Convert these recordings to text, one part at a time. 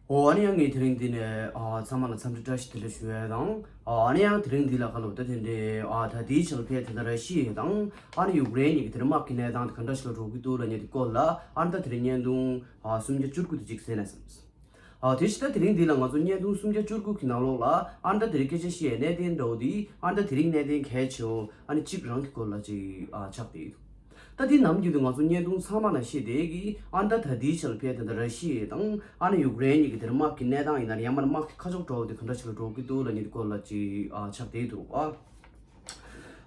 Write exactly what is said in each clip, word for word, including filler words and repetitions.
ཨོ་ཨ་ནི་ཡང་ངས་དེ་རིང་འདི་ནས་ཨ་ཚང་མ་ལ་འཚམས་འདྲི་བཀྲ་ཤིས་བདེ་ལེགས་ཞུ་ཡས་དང་། ཨ་ཨ་ནི་ཡང་དེ་རིང་འདི་ལ་ཁ་ལོ་ད་དེ་འདྲའི་ཨ་ད་ལྟའི་ཆར་ཕེ་དེ་འདྲ་ར་ཤི་ཡ་དང་ཨ་ནི་ཡུཀ་རེན་གཉིས་ཀྱི་དེ་འདྲ་དམག་གི་གནས་སྟངས་དེ་ག་འདྲ་ཞིག་ལ་འགྲོ་གི་འདུག་ལབ་མཁན་དེ་སྐོར་ལ་ཨ་ནི་ད་དེ་རིང་བརྙན་ཐུང་ཨ་སུམ་བརྒྱ་བཅུ་དགུ་དེ་ཅིག་གསན་ན་བསམས། ཨ་དེ་བཞིན་ད་དེ་རིང་འདི་ལ་ང་ཚོ་བརྙན་ཐུང་སུམ་བརྒྱ་བཅུ་དགུ་གི་ནང་ལོགས་ལ་ཨ་ནི་ད་དེ་རིང་སྐད་ཆ་བཤད་ཡས་གནད་དོན་འདྲ་བོ་འདི་ཨ་ནི་ད་དེ་རིང་གནད་དོན་གལ་ཆེ་བོ་ཨ་ནི་གཅིག་རང་གི་སྐོར་ལ་ཅིག་ཨ་ཆགས་བསྡད་ཡོད། ད་དེ་ནམ་རྒྱུན་དུ་ང་ཚོ་བརྙན་ཐུང་ཚང་མ་ནང་བཤད་བསྡད་ཀྱི་ཨ་ནི་ད་ད་ལྟའི་ཆར་ཕེ་དེ་འདྲ་ར་ཤི་ཡ་དང་ཨ་ནི་ཡུཀ་རེན་གཉིས་ཀྱི་དེ་འདྲ་དམག་གི་གནས་སྟངས་ཡིན་ན་ཡང་མིན་ན་དམག་གི་ཁ་ཕྱོགས་འདྲ་བོ་དེ་ག་འདྲ་ཞིག་ལ་འགྲོ་གི་འདུག་ལབ་མཁན་དེ་སྐོར་ལ་ཅིག་ཨ་ཆགས་བསྡད་འདུག་ཨ།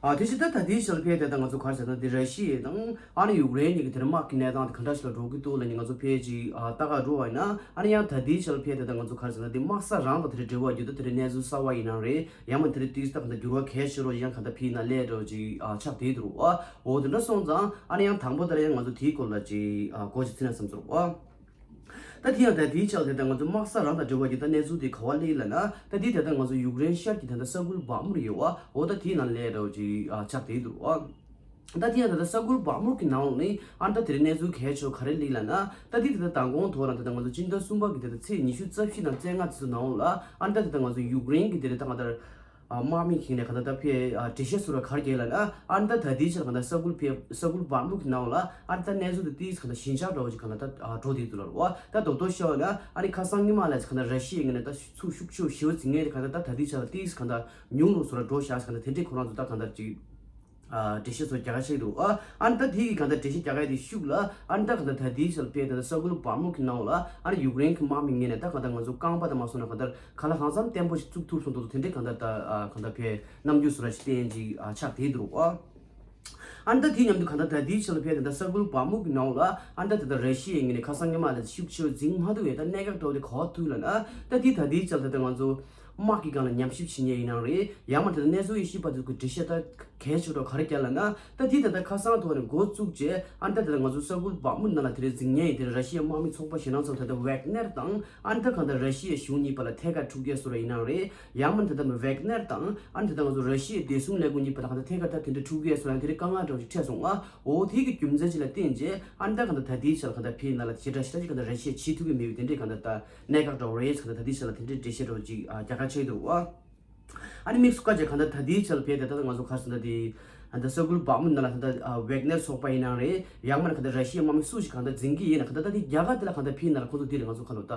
ཨ་དེ་བཞིན་ད་ད་ལྟའི་ཆར་ཕེ་དེ་ད་ང་ཚོ་ག་རེ་ཟེར་ན་དེ་ར་ཤི་ཡ་དང་ཨ་ནི་ཡུཀ་རེན་གཉིས་ཀྱི་དེ་འདྲ་དམག་གི་གནས་སྟངས་དེ་ག་འདྲ་ཞིག་ལ་འགྲོ་གི་འདུག་ལབ་མཁན་ང་ཚོ་ཕེ་ཅིག་ཨ་ལྟ་ག་འགྲོ་བ་ཡིན་ན་ཨ་ནི་ཡང་ད་ལྟའི་ཆར་ཕེ་དེ་ད་ང་ཚོ་ག་རེ་ཟེར་ན་དེ་དམག་ས་རང་དང་དེ་འདྲ་འབྲེལ་བ་ཡོད་ད་དེ་འདྲ་གནས་ཚུལ་གསར་བ་ཡིན་ན་རེད། ཡང་མིན་དེ་འདྲ་ཏིས་ད་ག་འདྲ་འགྱུར་བ་གལ་ཆེ་རུ་ཡང་ག་འདྲ་ཕེ་ན་ལས་འདྲ་བོ་ཅིག་ཨ་ཆགས་བསྡད་འདུག་ཨ། འོ་དེ་འདྲ་སོང་ཙང་ཨ་ནི་ཡང་དང་པོ་དེ་ལ་ཡང་ང་ཚོ་དེའི་སྐོར་ལ་ཅིག་ཨ་གོ་ཅིག་ཚིག་ན་བསམ་ཚོར་ཨ། ད་དེ་ཡང་ད་དེའི་ཆར་དེ་ད་ང་ཚོ་དམག་ས་རང་དང་འབྲེལ་བ་གྱི་ད་གནས་ཚུལ་དེ་ག་བ་སླེབས་ལབ་ན་ད་དེ་ད་ལྟ་ང་ཚོ་ཡུཀ་རེན་ཤར་གྱི་ད་ལྟ་ས་ཁུལ་བག་མུར་ཡོད་བ་འོ་ད་དེའི་ནང་སླེབས་འདྲ་བོ་ཅིག་ཨ་ཆགས་བསྡད་འདུག་ཨ། ད་དེ་ཡང་ད་ལྟ་ས་ཁུལ་བག་མུར་གྱི་ནང་ནས་ཨ་ད་དེ་རིང་གནས་ཚུལ་གལ་ཆེ་བ་ག་རེ་སླེབས་ལབ་ན་ད་དེ་ད་ལྟ་མདང་དགོང་ཐོག་རང་ད་ལྟ་ང་ཚོ་སྤྱི་ཟླ་གསུམ་པ་གི་ད་ལྟ་ཚེས་ཉི་ཤུ་རྩ་བཞི་དང་རྩ་ལྔ་དེ་ཚོ་ནང་ལ་ཨ་ད་དེ་ད་ང་ཚོ་ཡུཀ་རེན་གྱི་དེ་རེད་ད་ག་ད། ཨ་དམག་མི་ཁྱེར་ནས་གང་ལྟར་ད་ཕེ་ཨ་འགྲེལ་བཤད་སུ་ར་གར་རྒྱལ་ལ་ན་ཨ་ནི་ད་ད་ལྟའི་ཆར་གང་ལྟར་ས་ཁུལ་ཕེ་ས་ཁུལ་བག་མུག་གི་ནང་ལ་ཨ་ནི་ད་གནས་ཚུལ་དེ་ཏིས་གང་ལྟར་ཞི་འཇགས་འདྲ་བོ་ཅིག་གང་ལྟར་ད་ཨ་འགྲོ་བསྡད་འདུག་ལ་རོ། ད་རྡོག་རྡོག་ཤོད་ན་ཨ་ནི་ཁ་སང་ཉི་མ་ལ་གང་ལྟར་ར་ཤི་ཡའི་ངོས་ནས་ད་ཚུགས་ཤུགས་ཆེ་བོ་ཞེ་བོ་འཛིང་ངེས་དེ་གང་ལྟར་ད་ད་ལྟའི་ཆར་ལ་ཏིས་གང་ལྟར་ཉུང་རུ་སུ་ར་འགྲོ་བཞག་གང་ལྟར་དེ་འདྲའི་ཁོ་རང་ཚོ་ད་གང་ལྟར་ཅིག་ཨ་འགྲེལ་བཤད་ཚོ་རྒྱག་ག་ཆེད་དུ་ཨ་ཨ་ནི་ད་དེ་གི་གང་ལྟར་འགྲེལ་བཤད་རྒྱག་ག་དེ་ཤུགས་ལ་ཨ་ནི་ད་གང་ལྟར་ད་དེའི་ཆར་ལ་ཕེ་ད་ལྟ་ས་ཁུལ་བག་མུག་གི་ནང་ལ་ཨ་ནི་ཡུཀ་རེན་གི་དམག་མི་ངོས་ནས་ད་གང་ལྟར་ང་ཚོ་རྐང་པ་དང་མ་སོང་ན་གང་ལྟར། ག་ལ་གང་འཚམ་བརྟན་པོ་ཞིག་བཙུགས་ཐུབ་སོང་འདུག་དེ་འདྲའི་གང་ལྟར་ད་ཨ་གང་ལྟར་ཕེ་རྣམ་འགྱུར་སུ་ར་ཞིག་བསྟན་ཅིག་ཨ་ཆགས་བསྡད་འདུག་ཨ། ཨ་ནི་ད་དེའི་མཉམ་དུ་གང་ལྟར་ད་དེའི་ཆར་ལ་ཕེ་ད་ལྟ་ས་ཁུལ་བག་མུག་གི་ནང་ལ་ཨ་ནི་ད་ད་ལྟ་ར་ཤི་ཡའི་ངོས་ནས་ཁ་སང་ཉི་མ་ལ་ཤུགས་ཆེ་བ་འཛིང་མ་ཐུབ་པའི་ད་གནད་འགག་འདྲ་བོ་དེ་ག་བ་ཐུག་ལབ་ན་ད་དེའི་ད་དེའི་ཆར་ལ་ད་ལྟ་ང་ཚོ་དམག་གི་སྒང་ལ་ཉམས་ཞིབ་བྱེད་མཁན་ཡིན་ནའང་རེད། ཡང་མ་ད་ལྟ་གནས་ཚུལ་ཡེ་ཤེས་པ་དེ་ཚོ་གི་འགྲེལ་བཤད་ད་གལ་ཆེ་འགྲོ་ག་རེ་བརྒྱབ་ལབ་ན་ད་དེའི་ད་ལྟ་ཁ་སང་ཐོག་ནས་འགོ་བཙུགས་རྗེས་ཨ་ནི་ད་ད་ལྟ་ང་ཚོ་ས་ཁུལ་བག་མུག་ནང་ལ་དེ་རིང་འཛིང་མཁན་ཡིན་དེ་ར་ཤི་ཡའི་དམག་མི་ཚོགས་པ་གཞན་དང་ཚོ་ད་ལྟ་ཝེག་ནེར་དང་། ཨ་ནི་ད་གང་ལྟར་ར་ཤི་ཡའི་གཞུང་གཉིས་བར་ལ་ཐད་ཀར་འཁྲུག་རྐྱེན་བཟོ་ར་ཡིན་ནའང་རེད། ཡང་མིན་ད་ལྟ་ཝེག་ནེར་དང་ཨ་ནི་ད་ལྟ་ང་ཚོ་ར་ཤི་ཡའི་བདེ་སྲུང་ལས་ཁུངས་གཉིས་བར་ལ་གང་ལྟར་ཐད་ཀར་ད་དེ་འདྲ་འཁྲུག་རྐྱེན་བཟོ་ར་དེ་འདྲའི་དཀའ་ངལ་འདྲ་བོ་ཞིག་འཕྲད་སོང་ང་། འོ་དེ་གི་རྒྱུ་མཚན་ཅིག་ལ་བརྟེན་རྗེས་ཨ་ནི་ད་གང་ལྟར་ད་ལྟའི་ཆར་གང་ལྟར་ཕེ་ཡིན་ན་ལ་ཞེ་དྲག་ཞེ་དྲག་ཅིག་གང་ལྟར་ར་ཤི་ཡས་བྱེད་ཐུབ་ཀྱི་མེད་པའི་དེ་འདྲའི་གང་ལྟར་ད་གནད་འགག་འདྲ་བོ་རེད། གང་ལྟར་ད་ལྟའི་ཆར་ལ་དེ་འདྲའི་འགྲེལ་བཤད་འདྲ་བོ་ཅིག་རྒྱག་ག་ཆེད་དུ་ཨ། ཨ་ནི་དམིགས་སུ་བཀར་བྱས་གང་ལྟར་ད་ལྟའི་ཆར་ལ་ཕེ་དེ་ད་ལྟ་ང་ཚོ་ག་རེ་ཟེར་ན་དེ་ད་ལྟ་ས་ཁུལ་བག་མུག་ནང་ལ་ད་ལྟ་ཝེག་ནེར་ཚོགས་པ་ཡིན་ནའང་རེད། ཡང་མིན་ན་གང་ལྟར་ར་ཤི་ཡའི་དམག་མི་སུ་ཞིག་གང་ལྟར་འཛིང་གི་ཡིན་ན་གང་ལྟར་ད་ལྟའི་རྒྱ་གར་དེ་ལ་གང་ལྟར་ཕེ་ཡིན་ན་ལ་ཁོང་ཚོ་དེ་ལ་ང་ཚོ་ག་ལོ་ད་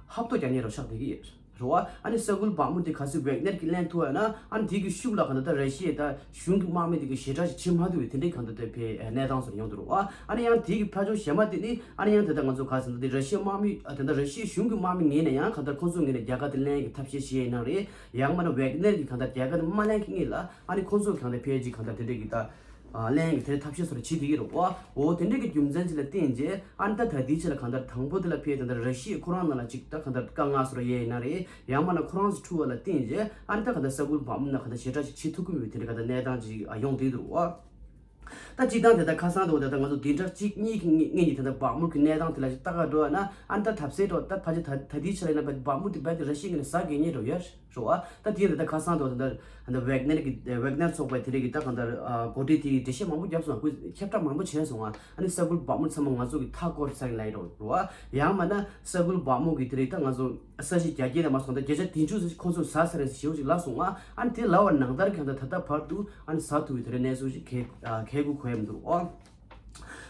ཧབ་ཐོ་རྒྱག་མཁན་རོ་ཆགས་བསྡད་ཀྱི་ཡོད་རེད་བ། ཨ་ནི་ས་ཁུལ་བག་མུག་དེ་གལ་སྲིད་ཝེག་ནེར་གྱིས་ལེན་ཐུབ་ཡོད་ན་ཨ་ནི་དེ་གི་ཤུགས་ལ་གང་ལྟར་ད་ར་ཤི་ཡའི་ད་གཞུང་གི་དམག་མི་དེ་གི་ཞེ་དྲག་ཞིག་བྱེད་མ་ཐུབ་པའི་དེ་འདྲའི་གང་ལྟར་ད་ཕེ་གནས་སྟངས་སུ་ཡོང་འདུག་རོ། ཨ་ནི་ཡང་དེ་གི་ཕར་ཕྱོགས་གཞན་པ་དེ་ནི་ཨ་ནི་ཡང་ད་ལྟ་ང་ཚོ་ག་རེ་ཟེར་ན་དེ་ར་ཤི་ཡའི་དམག་མི་ཨ་ད་ལྟ་ར་ཤི་ཡའི་གཞུང་གི་དམག་མི་ངོས་ནས་ཡང་གང་ལྟར་ཁོང་ཚོ་ངོས་ནས་རྒྱ་གར་དེ་ལེན་གྱི་ཐབས་ཤེས་བྱས་ཡིན་ནའང་རེད། ཡང་མིན་ན་ཝེག་ནེར་གྱིས་གང་ལྟར་རྒྱ་གར་དེ་མ་ལེན་གྱི་སྔོན་ལ་ཨ་ནི་ཁོང་ཚོ་གང་ལྟར་ཕེ་ཅིག་གང་ལྟར་དེ་འདྲ་གི་ད་ཨ་ལེན་གྱི་དེ་ཐབས་ཤེས་སོགས་ལ་བྱེད་དེ་ཡིན་རོ། འོ་དེ་འདྲ་གི་རྒྱུ་མཚན་ཅིག་ལ་བརྟེན་རྗེས་ཨ་ནི་ད་ད་ལྟའི་ཆ་ལ་གང་ལྟར་དང་པོ་དེ་ལ་ཕེ་ད་ལྟ་ར་ཤི་ཡ་ཁོ་རང་ནང་ལ་ཅིག་ད་གང་ལྟར་དཀའ་ངལ་སོགས་ལ་ཡས་ཡིན་ན་རེད། ཡང་མིན་ན་ཁོ་རང་ཚོ་འཁྲུག་པ་ལ་བརྟེན་རྗེས་ཨ་ནི་ད་གང་ལྟར་ས་ཁུལ་བག་མུག་ནང་གང་ལྟར་ཞེ་དྲག་ཅིག་བྱེད་ཐུབ་ཀྱི་མེད་པའི་དེ་འདྲ་གང་ལྟར་གནས་སྟངས་ཅིག་ཨ་ཡོང་བསྡད་འདུག་རོ། ད་སྤྱིར་བཏང་དེ་ལྟར་ཁ་སང་དུ་དེ་ལྟར་ང་ཚོ་བདུན་ཕྲག་གཅིག་གཉིས་ཀྱི་སྔོན་གྱི་དེ་ལྟར་བག་མུག་གི་གནས་སྟངས་དེ་ལ་ལྟ་ག་འགྲོ་བ་ན་ཨ་ནི་ད་ཐབས་ཟད་འགྲོ་ད་ཕལ་ཆེར་ད་ད་ལྟའི་ཆ་ལ་ཡིན་ན་བག་མུག་དེ་རྦད་དེ་ར་ཤི་ཡ་ངོས་ནས་ཟ་དགོས་ངེས་འགྲོ་ཡོད་རེད་བ། ད་དེ་ལ་ད་ཁ་སང་དུ་དེ་ལྟར་ཝེག་ནེར་གྱི་ཝེག་ནེར་ཚོགས་པའི་དེ་རིགས་ཀྱི་ད་གང་ལྟར་འགོ་ཁྲིད་དེ་ཡིས་འགྲེལ་བཤད་མང་པོ་བརྒྱབ་སོང་ང་། ཁོས་ཁྱབ་བསྒྲགས་མང་པོ་བྱས་སོང་ང་། ཨ་ནི་ས་ཁུལ་བག་མུག་ཚང་མ་ང་ཚོ་གིས་མཐའ་བསྐོར་ཚར་ཡིན་ལབ་ཡོད་རེད་བ། ཡང་མིན་ན་ས་ཁུལ་བག་མུག་གི་དེ་རིགས་ད་ང་ཚོ་ས་གཞི་རྒྱ་སྐྱེད་ལ་མ་སོང་ད་བརྒྱ་ཆ་བདུན་ཅུ་ཙམ་ཞིག་ཁོང་ཚོས་ཟ་ཚར་རེད་ཞེ་པོ་ཅིག་ལབ་སོང་ང་། ཨ་ནི་དེ་ལབ་པ་ནང་ལྟར་གྱི་ད་ད་ལྟ་བར་དུ་ཨ་ནི་ཟ་ཐུབ་པའི་དེ་འདྲའི་གནས་ཚུལ་ཞིག་གལ་ཨ་གལ་དགུ་གོ་ཡ་མི་འདུག་ཨ།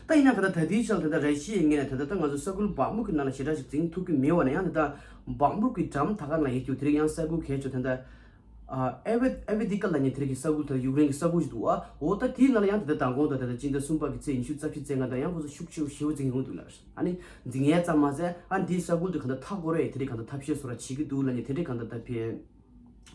ད་ཡིན་ན་ག་ད་ད་ལྟའི་ཆར་ད་ལྟ་ར་ཤི་ཡའི་ངོས་ནས་ད་ལྟ་ད་ང་ཚོ་ས་ཁུལ་བག་མུག་གི་ནང་ལ་ཞེ་དྲག་ཞིག་འཛིང་ཐུབ་ཀྱི་མེད་པ་ན་ཡང་ད་ལྟ་བག་མུག་གི་འགྲམ་ད་ག་ལ་ཡོད་རྒྱུ་དེ་རིགས་ཡང་ས་ཁུལ་གལ་ཆེ་ད་ལྟ་ཨ་ཨེ་ཝེ་ཨེ་ཝེ་ཏི་ཀ་ལབ་མཁན་དེ་རིགས་ཀྱི་ས་ཁུལ་ད་ཡུཀ་རེན་གྱི་ས་ཁུལ་ཞིག་འདུག་ཨ། འོ་ད་དེའི་ནང་ལ་ཡང་ད་ལྟ་མདང་དགོང་དང་ད་ལྟ་སྤྱི་ཟླ་གསུམ་པ་གི་ཚེས་ཉི་ཤུ་རྩ་བཞི་ཚེས་ལྔ་དང་ཡང་ཁོ་ཚོ་ཤུགས་ཆེ་བོ་ཞེ་པོ་འཛིང་ཡོང་འདུག་ལ། ཨ་ནི་འཛིང་ཡས་ཙམ་མ་ཟད་ཨ་འདིའི་ས་ཁུལ་དུ་གང་ལྟར་མཐའ་བསྐོར་བའི་དེ་རིགས་གང་ལྟར་ཐབས་ཤེས་སོགས་ར་བྱེད་ཀྱི་འདུག་ལབ་ནས་དེ་རིགས་གང་ལྟར་ད་ཕེ་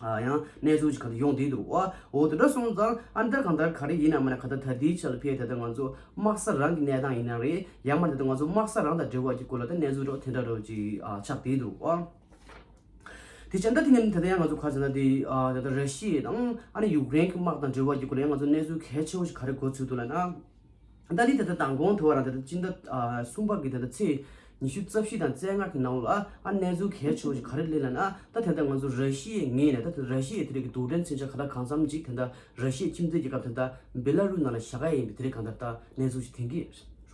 ཨ་ཡང་གནས་ཚུལ་ཞིག་གང་ལྟར་ཡོང་བསྡད་འདུག་ཨ། འོ་དེ་འདྲ་སོང་ཙང་ཨ་འདྲ་གང་ལྟར་ག་རེ་ཡིན་ན་མིན་ན་གང་ལྟར་ད་ལྟའི་ཆར་ལ་ཕེ་ད་ལྟ་ང་ཚོ་དམག་ས་རང་གི་གནས་སྟངས་ཡིན་ན་རེད། ཡང་མིན་ད་ལྟ་ང་ཚོ་དམག་ས་རང་དང་འབྲེལ་བ་གྱི་སྐོར་ལ་ད་གནས་ཚུལ་འདྲ་བོ་དེ་འདྲ་འདྲ་བོ་ཅིག་ཨ་ཆགས་བསྡད་འདུག་ཨ། དེ་བྱས་ད་དེ་ནས་ད་ལྟ་ཡང་ང་ཚོ་ག་རེ་ཟེར་ན་དེ་ཨ་ད་ལྟ་ར་ཤི་ཡ་དང་ཨ་ནི་ཡུཀ་རེན་གྱི་དམག་དང་འབྲེལ་བ་གྱི་སྐོར་ལ་ཡང་ང་ཚོ་གནས་ཚུལ་གལ་ཆེ་བོ་ཞིག་ག་རེ་གོ་ཚུལ་འདུག་ལབ་ན། ད་ནི་ད་ལྟ་མདང་དགོང་དུ་བ་རང་ད་ལྟ་སྤྱི་ཟླ་ཨ་གསུམ་པ་གི་ད་ལྟ་ཚེས་ཉི་ཤུ་རྩ་བཞི་དང་རྩ་ལྔ་གི་ནང་ལ་ཨ་གནས་ཚུལ་གལ་ཆེ་བོ་ཞིག་ག་རེ་སླེབས་ལབ་ན། ད་ད་ལྟ་ང་ཚོ་ར་ཤི་ཡའི་ངོས་ནས་ད་ལྟ་ར་ཤི་ཡའི་དེ་རིགས་ཀྱི་རྡུལ་ཕྲན་མཚོན་ཆ་ག་ད་གང་འཚམ་ཅིག་ད་ལྟ་ར་ཤི་ཡའི་ཁྱིམ་མཚེས་རྒྱལ་ཁབ་ད་ལྟ་བེ་ལ་རུ་ནང་ལ་བཞག་ག་ཡིན་པའི་དེ་རིགས་གང་ལྟར་ད་གནས་ཚུལ་ཞིག་ཐོན་གྱི་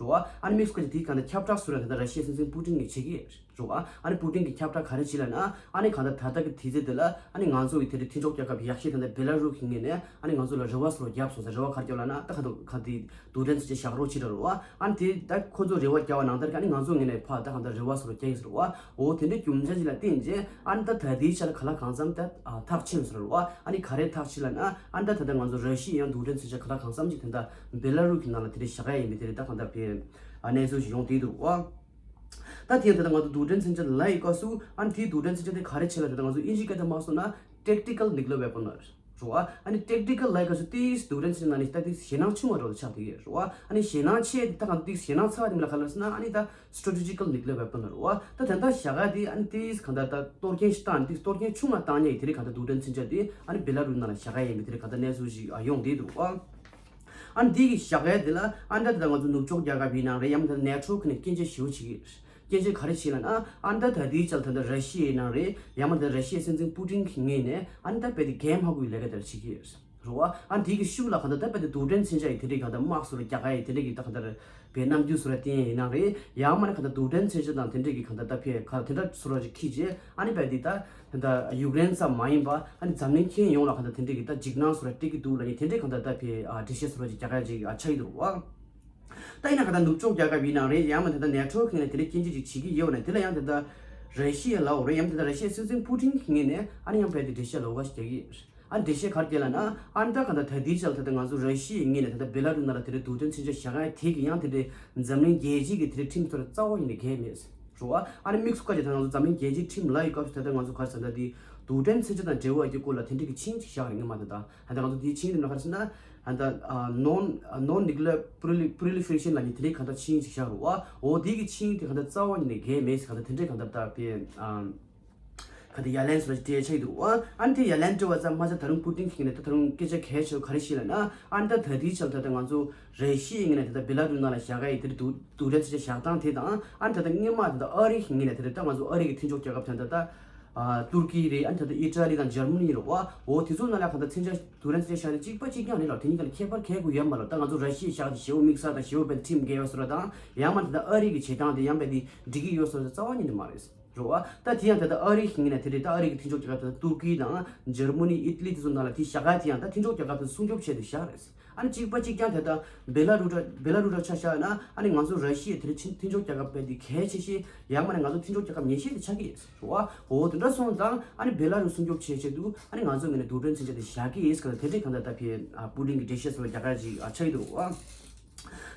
ཡོད་ རེད་བ། ཨ་ནི་དམིགས་སུ་བཀར་ཏེ་དེའི་གང་ལྟར་ཁྱབ་བསྒྲགས་སུ་ར་དེ་འདྲ་ར་ཤི་ཡའི་སྲིད་འཛིན་པུ་ཏིན་གྱིས་བྱེད་ཀྱི་རེད་བ། ཨ་ནི་པུ་ཏིན་གྱིས་ཁྱབ་བསྒྲགས་ག་རེ་བྱེད་ལབ་ན། ཨ་ནི་གང་ལྟར་ད་ལྟ་གི་དུས་ཚོད་དེ་ལ་ཨ་ནི་ང་ཚོ་གི་དེ་འདྲའི་མཐུན་ཕྱོགས་རྒྱལ་ཁབ་ཡག་ཤོས་དེ་འདྲ་བེ་ལ་རུ་སི་གི་ངོས་ནས་ཨ་ནི་ང་ཚོ་ལ་རེ་བ་སོ་རྒྱབ་སོང་ཟེར། རེ་བ་ག་རེ་བརྒྱབ་ལབ་ན། ད་གང་ལྟར་ག་དེ་རྡུལ་ཕྲན་ཚོན་ཆ་བཞག་རོགས་བྱེད་ར་རེད་བ། ཨ་ནི་དེ་ད་ཁོ་ཚོ་རེ་བ་བརྒྱབ་པ་ནང་ལྟར་གྱི་ཨ་ནི་ང་ཚོ་ངོས་ནས་ཕར་ད་གང་ལྟར་རེ་བ་སོ་རྒྱག་གི་ཟེར་བ། འོ་དེ་འདྲའི་རྒྱུ་མཚན་ཞིག་ལ་བརྟེན་རྗེས་ཨ་ནི་ད་ད་ལྟའི་ཆ་ལ་ག་ལ་གང་འཚམ་ད་ཨ་ཐག་ཆོད་ཟེར་བ། ཨ་ནི་ག་རེ་ཐག་ཆོད་ལབ་ན། ཨ་ནི་ད་ད་ལྟ་ང་ཚོ་ར་ཤི་ཡའི་ཡང་རྡུལ་ཕྲན་ཚོན་ཆ་ག་ལ་གང་འཚམ་ཅིག་ད་ལྟ་བེ་ལ་རུ་སི་གི་ནང་ལ་དེ་འདྲ་བཞག་ཡ་ཡིན་པའི་དེ་རེད། ད་གང་ལྟར་བེ་ཨ་གནས་ཚུལ་ཞིག་ཡོང་བསྡད་འདུག་བ། ད་དེ་ད་ལྟ་ང་ཚོ་རྡུལ་ཕྲན་ཚོན་ཆ་ལབ་ཡི་སྐབས་སུ་ཨ་ནི་དེའི་རྡུལ་ཕྲན་ཚོན་ཆ་དེ་ག་རེ་བྱེད་ལབ་ད་ལྟ་ང་ཚོ་དབྱིན་ཇིའི་སྐད་དུ་མ་སོང་ན་tactical nuclear weapon ལ་རེད་བ། ཨ་ནི་tactical ལབ་ཡི་སྐབས་སུ་དེའི་རྡུལ་ཕྲན་ཚོན་ཆ་ནང་ནས་ད་དེ་ཞེད་སྣང་ཆུང་བ་འདྲ་བོ་ཆགས་བསྡད་ཀྱི་རེད་བ། ཨ་ནི་ཞེད་སྣང་ཆེ་ད་གང་དེ་ཞེད་སྣང་ཚ་བ་དེ་མི་ལ་ག་ལ་ཟེར་ན། ཨ་ནི་ད་strategical nuclear weapon ལ་རེད་བ། ད་དེ་འདྲ་བཞག་ཡ་དེ་ཨ་ནི་དེ་གང་ལྟར་ད་གཏོར་སྐྱོན་ཞིག་བཏང་དེ་གཏོར་སྐྱོན་ཆུང་ང་བཏང་ཡ་ཡི་དེ་རིགས་གང་ལྟར་རྡུལ་ཕྲན་ཚོན་ཆ་དེ་ཨ་ནི་བེ་ལ་རུ་ནང་ལ་བཞག་ཡ་ཡིན་པའི་དེ་རིགས་གང་ལྟར་གནས་ཚུལ་ཞིག་ཡོང་བསྡད་འདུག་བ། ཨ་ནི་དེ་གི་བཞག་ཡ་དེ་ལ་ཨ་ནི་ད་ད་ང་ཚོ་ནུབ་ཕྱོགས་རྒྱལ་ཁབ་ཡིན་ནའང་རེད། ཡང་མིན་ད་ནེ་ཊོ་གི་ནས་སྐྱོན་བརྗོད་ཞེ་པོ་བྱེད་ཀྱི་རེད། སྐྱོན་བརྗོད་ག་རེ་བྱེད་ལབ་ན། ཨ་ནི་ད་ད་ལྟའི་ཆར་ད་ལྟ་ར་ཤི་ཡའི་ནང་རེད། ཡང་མིན་ད་ར་ཤི་ཡའི་སྲིད་འཛིན་པུ་ཏིན་གྱི་ངོས་ནས་ཨ་ནི་ད་རྦད་དེ་གད་མ་གོ་བའི་ལས་ཀ་དེ་འདྲ་བྱེད་ཀྱི་ཡོད་རེད་བ། ཨ་ནི་དེ་གི་ཤུགས་ལ་གང་ལྟར་ད་རྦད་དེ་རྡུལ་ཕྲན་མཚོན་ཆ་ཡི་དེ་འདྲའི་གང་ལྟར་དམག་སོ་ར་རྒྱག་ག་ཡི་དེ་འདྲའི་གི་ད་གང་ལྟར་བའི་རྣམ་འགྱུར་སོ་ར་བསྟན་ཡ་ཡིན་ནའང་རེད། ཡང་མིན་ན་གང་ལྟར་རྡུལ་ཕྲན་མཚོན་ཆ་དང་དེ་འདྲའི་གི་གང་ལྟར་ད་ཕེ་ག་དེ་འདྲ་སོ་ར་ཅིག་ཁྱེར་རྗེས་ཨ་ནི་རྦད་དེ་ད་ད་ཡུཀ་རེན་ཙམ་མ་ཡིན་པ་ཨ་ནི་འཛམ་གླིང་ཁྱོན་ཡོངས་ལ་གང་ལྟར་དེ་འདྲའི་གི་ད་འཇིགས་སྣང་སོ་ར་སྤྲད་ཀྱི་འདུག་ལབ་ནས་དེ་འདྲའི་གང་ལྟར་ད་ཕེ་འགྲེལ་བཤད་སོ་ར་ཅིག་རྒྱག་ཡ་ཅིག་ཆགས་ཀྱི་འདུག་བ། ད་ཡིན་ན་གང་ལྟར་ནུབ་ཕྱོགས་རྒྱལ་ཁབ་ཡིན་ནའང་རེད། ཡང་མིན་ད་ལྟ་ནེ་ཊོ་གི་ངོས་ནས་དེ་འདྲའི་སྐྱོན་བརྗོད་ཅིག་བྱེད་ཀྱི་ཡོད་ན། དེ་ལ་ཡང་ད་ལྟ་ར་ཤི་ཡ་ལབ་དགོས་རེད། ཡང་མིན་ད་ལྟ་ར་ཤི་ཡའི་སྲིད་འཛིན་པུ་ཏིན་གྱི་ངོས་ནས་ཨ་ནི་ཡང་རྦད་དེ་འགྲེལ་བཤད་ལོགས་ཀ་ཞིག་རྒྱག་གི་ཡོད་རེད། ཨ་འགྲེལ་བཤད་ག་རེ་རྒྱག་ལབ་ན། ཨ་ནི་ད་གང་ལྟར་ད་ལྟའི་ཆར་ད་ལྟ་ང་ཚོ་ར་ཤི་ཡའི་ངོས་ནས་ད་ལྟ་བེ་ལ་རུ་ནང་ལ་དེ་འདྲའི་རྡུལ་ཕྲན་མཚོན་ཆ་བཞག་ཡ་དེ་གི་ཡང་དེ་འདྲའི་འཛམ་གླིང་རྒྱལ་སྤྱིའི་གི་དེ་འདྲའི་ཁྲིམས་སོ་ར་རྩ་བ་ཉིད་ནས་འགལ་མེད་རེད་བ། ཨ་ནི་དམིགས་སུ་བཀར་རྗེས་ད་ང་ཚོ་འཛམ་གླིང་རྒྱལ་སྤྱིའི་ཁྲིམས་ལབ་ཡི་སྐབས་སུ་ད་ལྟ་ང་ཚོ་ག་རེ་ཟེར་ན། ད་དེ་རྡུལ་ཕྲན་མཚོན་ཆ་དང་འབྲེལ་བ་ཡོད་ཀྱི་སྐོར་ལ་དེ་འདྲའི་གི་ཆིངས་ཅིག་བཞག་རེད། སྔོན་མ་ད་ལྟ་ད་ལྟ་ང་ཚོ་དེའི་ཆིངས་དེ་ནང་ག་རེ་ཟེར་ན། ད་ལྟ་ཨ་non non nuclear proli- proliferation ལབ་མཁན་དེ་འདྲའི་གང་ལྟར་ཆིངས་ཅིག་བཞག་རེད་བ། འོ་དེ་གི་ཆིངས་དེ་གང་ལྟར་རྩ་བ་ཉིད་ནས་འགལ་མེད་ཟེར། གང་ལྟར་དེ་འདྲའི་གང་ལྟར་ད་དེ་ཨ་གང་ལྟར་ཡ་ལན་སོ་ར་ཅིག་སྤྲད་ཆགས་ཀྱི་འདུག་བ། ཨ་ནི་དེ་ཡ་ལན་སྤྲད་པ་ཙམ་མ་ཟད་ད་རུང་པུ་ཏིན་གྱི་ངོས་ནས་ད་ད་རུང་སྐད་ཆ་གལ་ཆེ་བ་ག་རེ་བཤད་ལབ་ན། ཨ་ནི་ད་ད་ལྟའི་ཆར་ད་ལྟ་ང་ཚོ་ར་ཤི་ཡའི་ངོས་ནས་ད་ལྟ་བེ་ལ་རུ་ནང་ལ་བཞག་ག་ཡི་དེ་རྡུལ་རྡུལ་ཕྲན་མཚོན་ཆ་བཞག་སྟངས་དེ་དང་། ཨ་ནི་ད་ལྟ་སྔོན་མ་ད་ལྟ་ཨ་རི་གི་ངོས་ནས་དེ་ད་ལྟ་ང་ཚོ་ཨ་རི་གི་མཐུན་ཕྱོགས་རྒྱལ་ཁབ་དེ་ད་ལྟ་ཨ་ཏུར་ཀི་རེད། ཨ་ནི་ད་ལྟ་ཨི་ཊ་ལི་དང་འཇར་མ་ནི་རེད་བ། འོ་དེ་ཚོ་ནང་ལ་གང་ལྟར་མཚོན་ཆ་རྡུལ་ཕྲན་མཚོན་ཆ་བཞག་དེ་གཅིག་པ་གཅིག་རྐྱང་རེད་ལ། དེ་གཉིས་ཀ་ལ་ཁྱད་པར་གལ་དགོས་ཡོད་མ་རེད། ད་ང་ཚོ་ར་ཤི་ཡས་བཞག་དེ་ཞེ་པོ་དམིགས་བསལ་དང་ཞེ་པོ་དཔེ་ཁྲིམས་འགལ་བ་སོ་ར་དང་། ཡང་མ་ད་ལྟ་ཨ་རི་གི་བྱེད་སྟངས་དེ་ཡང་དཔེ་དེ་འགྲིག་གི་ཡོད་སོ་ར་རྩ་བ་ཉིད་ནས་མ་རེད། རེད་བ། ད་དེ་ཡང་ད་ལྟ་ཨ་རི་གི་ངོས་ནས་དེ་རེད། ད་ཨ་རི་གི་མཐུན་ཕྱོགས་རྒྱལ་ཁབ་ད་ལྟ་ཏུར་ཀི་དང་འཇར་མ་ནི་ཨི་ཏ་ལི་དེ་ཚོ་ནང་ལ་དེ་བཞག་ག་དེ་ཡང་ད་མཐུན་ཕྱོགས་རྒྱལ་ཁབ་དེ་སྲུང་སྐྱོབ་བྱས་ཏེ་བཞག་རེད། ཨ་ནི་གཅིག་པ་གཅིག་རྐྱང་དེ་ད་བེ་ལ་རུ་ཊ་བེ་ལ་རུ་ཊ་ཆ་བཞག་ན། ཨ་ནི་ང་ཚོ་ར་ཤི་ཡ་དེ་རིང་ཕྱིན་མཐུན་ཕྱོགས་རྒྱལ་ཁབ་དཔེ་དེ་གལ་ཆེ་ཤོས། ཡང་མ་ནི་ང་ཚོ་མཐུན་ཕྱོགས་རྒྱལ་ཁབ་ཉེ་ཤོས་དེ་ཆགས་ཀྱི་ཡོད་རེད་བ། འོ་དེ་འདྲ་སོང་ཙང་ཨ་ནི་བེ་ལ་རུ་སྲུང་སྐྱོབ་བྱེད་ཆེད་དུ་ཨ་ནི་ང་ཚོ་ངོས་ནས་རྡུལ་ཕྲན་མཚོན་ཆ་དེ་བཞག་གི་ཡིན་ཟེར་ག་དེ་འདྲའི་གང་ལྟར་ད་ཕེ་ཨ་པུ་ཏིན་གྱི་འགྲེལ་བཤད་སོགས་རྒྱག་ག་ཅིག་ཨ་ཆགས་ཀྱི་འདུག་བ།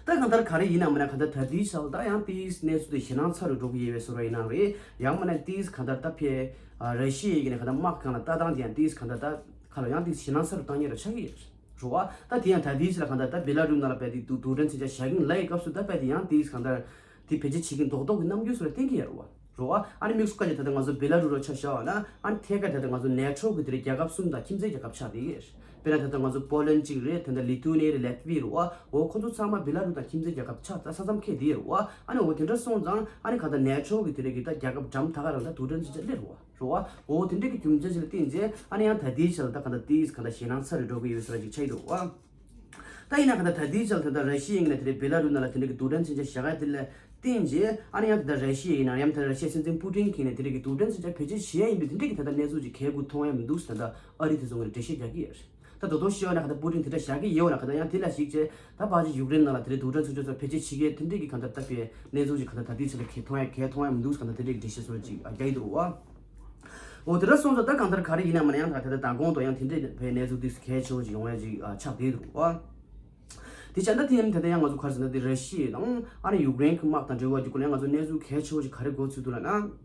ད་གང་ལྟར་ག་རེ་ཡིན་ནའང་མིན་ན་གང་ལྟར་ད་ལྟའི་ཆར་ད་ཡང་དེའི་གནས་ཚུལ་དེ་ཞེད་སྣང་ཚ་རུ་འགྲོ་གི་ཡོད་པའི་བཟོ་འདྲ་ཡིན་ནའང་རེད། ཡང་མིན་ན་དེའི་གང་ལྟར་ད་ཕེ་ཨ་ར་ཤི་ཡའི་ངོས་ནས་གང་ལྟར་དམག་སྒང་ལ་ལྟ་སྟངས་དེ་ཡང་དེའི་གང་ལྟར་ད་ག་ལ་ཡང་དེ་ཞེད་སྣང་ཚ་རུ་བཏང་ཡས་ར་ཆགས་ཀྱི་ཡོད་རེད་བ། ད་དེ་ཡང་ད་ལྟའི་ཆར་གང་ལྟར་ད་བེ་ལ་རུ་ནང་ལ་བལ་ཏེ་རྡུལ་རྡུལ་ཕྲན་མཚོན་ཆ་བཞག་གིན་ལབ་ཡི་སྐབས་སུ་ད་བལ་ཏེ་ཡང་དེ་གང་ལྟར་དེ་བེད་སྤྱོད་བྱེད་ཀྱིན་རྡོག་རྡོག་གི་རྣམ་འགྱུར་སོགས་ལ་བསྟན་གྱི་ཡོད་རེད་བ། རེད་བ། ཨ་ནི་དམིགས་སུ་བཀར་ནས་ད་ལྟ་ང་ཚོ་བེ་ལ་རུ་ལ་ཆ་བཞག་པ་ན། ཨ་ནི་ཐད་ཀར་ད་ལྟ་ང་ཚོ་ནེ་ཊོ་གི་དེ་རིང་རྒྱལ་ཁབ་གསུམ་དང་ཁྱིམ་མཚེས་རྒྱལ་ཁབ་ཆགས་བསྡད་ཡོད་རེད། དཔེར་ན་ད་ལྟ་ང་ཚོ་པོ་ལན་གཅིག་རེད། ད་ལྟ་ལི་ཐུ་ནི་རེད། ལེ་ཏི་བི་རེད་བ། འོ་ཁོ་ཚོ་ཚང་མ་བེ་ལ་རུ་དང་ཁྱིམ་མཚེས་རྒྱལ་ཁབ་ཆགས་ད་ས་མཚམས་ཁེལ་བསྡད་ཡོད་རེད་བ། ཨ་ནི་འོ་དེ་འདྲ་སོང་ཙང་ཨ་ནི་ག་ད་ནེ་ཊོ་གི་དེ་རིང་གི་ད་རྒྱལ་ཁབ་འགྲམ་ད་ག་རང་ད་རྡུལ་ཕྲན་མཚོན་ཆ་སླེབས་རེད་བ། རེད་བ། འོ་དེ་འདྲ་གི་རྒྱུ་མཚན་ཞིག་ལ་བརྟེན་རྗེས་ཨ་ནི་ཡང་ད་ལྟའི་ཆར་ལ་ད་ག་ད་དེའི་ག་ད་ཞེད་སྣང་ཚ་རུ་འགྲོ་གི་ཡོད་པའི་བཟོ་འདྲ་ཅིག་ཆགས་ཀྱི་འདུག་བ། ད་ཡིན་ན་ག་ད་ད་ལྟའི་ཆར་ད་ལྟ་ར་ཤི་ཡའི་ངོས་ནས་དེ་རིང་བེ་ལ་རུ་ནང་ལ་དེ་འདྲ་གི་རྡུལ་ཕྲན་མཚོན་ཆ་བཞག་ཡ་དེ་ལ་བརྟེན་རྗེས་ཨ་ནི་ཡང་ད་ལྟ་ར་ཤི་ཡ་ཡིན་ན་ཡང་ད་ར་ཤི་ཡའི་སྲིད་འཛིན་པུ་ཏིན་གྱི་ངོས་ནས་དེ་རིང་གི་རྡུལ་ཕྲན་མཚོན་ཆ་བེད་སྤྱོད་བྱེད་ཡ་ཡིན་པའི་དེ་འདྲ་གི་ད་ལྟ་གནས་ཚུལ་ཅིག་གལ་དགུ་མཐོང་ཡ་མི་འདུག་ཟེར་ད་ལྟ་ཨ་རི་དེ་ཚོ་ངོས་ནས་འགྲེལ་བཤད་རྒྱག་གི་ཡོད་རེད། ད་དོ་དོ་ཤི་ཡོད་ན་ག་ད་པུ་ཏིན་དེ་འདྲ་བཞག་གི་ཡོད་ན་ག་ད་ཡང་དེ་ལ་གཞིགས་བྱས་ད་ཕལ་ཆེར་ཡུཀ་རེན་ནང་ལ་དེ་རིང་རྡུལ་ཕྲན་མཚོན་ཆ་ཚོ་བེད་སྤྱོད་བྱེད་ཀྱི་དེ་འདྲ་གི་ག་ད་ད་པའི་གནས་ཚུལ་ཅིག་ག་ད་ད་ལྟའི་ཆར་ལ་གལ་མཐོང་ཡ་གལ་མཐོང་ཡ་མི་འདུག་ཟེར་ག་ད་དེ་འདྲ་གི་འགྲེལ་བཤད་ཚོ་ཅིག་རྒྱག་གི་འདུག་བ། འོ་དེ་འདྲ་སོང་ཙང་ད་གང་ལྟར་ག་རེ་ཡིན་ན་མིན་ན་ཡང་ད་ག་ད་ད་མདང་དགོང་དུ་ཡང་དེ་འདྲའི་བའི་གནས་ཚུལ་དེ་གལ་ཆེ་བོ་ཅིག་ཡོང་ཡ་ཅིག་ཆགས་བསྡད་འདུག་བ། དེ་བྱས་ན་དེ་ཡང་ད་ལྟ་ཡང་ང་ཚོ་ག་རེ་ཟེར་ན་དེ་ར་ཤི་ཡ་དང་ཨ་ནི་ཡུཀ་རེན་གྱི་དམག་དང་འབྲེལ་བ་ཅིག་སྐོར་ལ་ཡང་ང་ཚོ་གནས་ཚུལ་གལ་ཆེ་བོ་ཅིག་ག་རེ་གོ་ཚུལ་འདུག་ལབ་ན།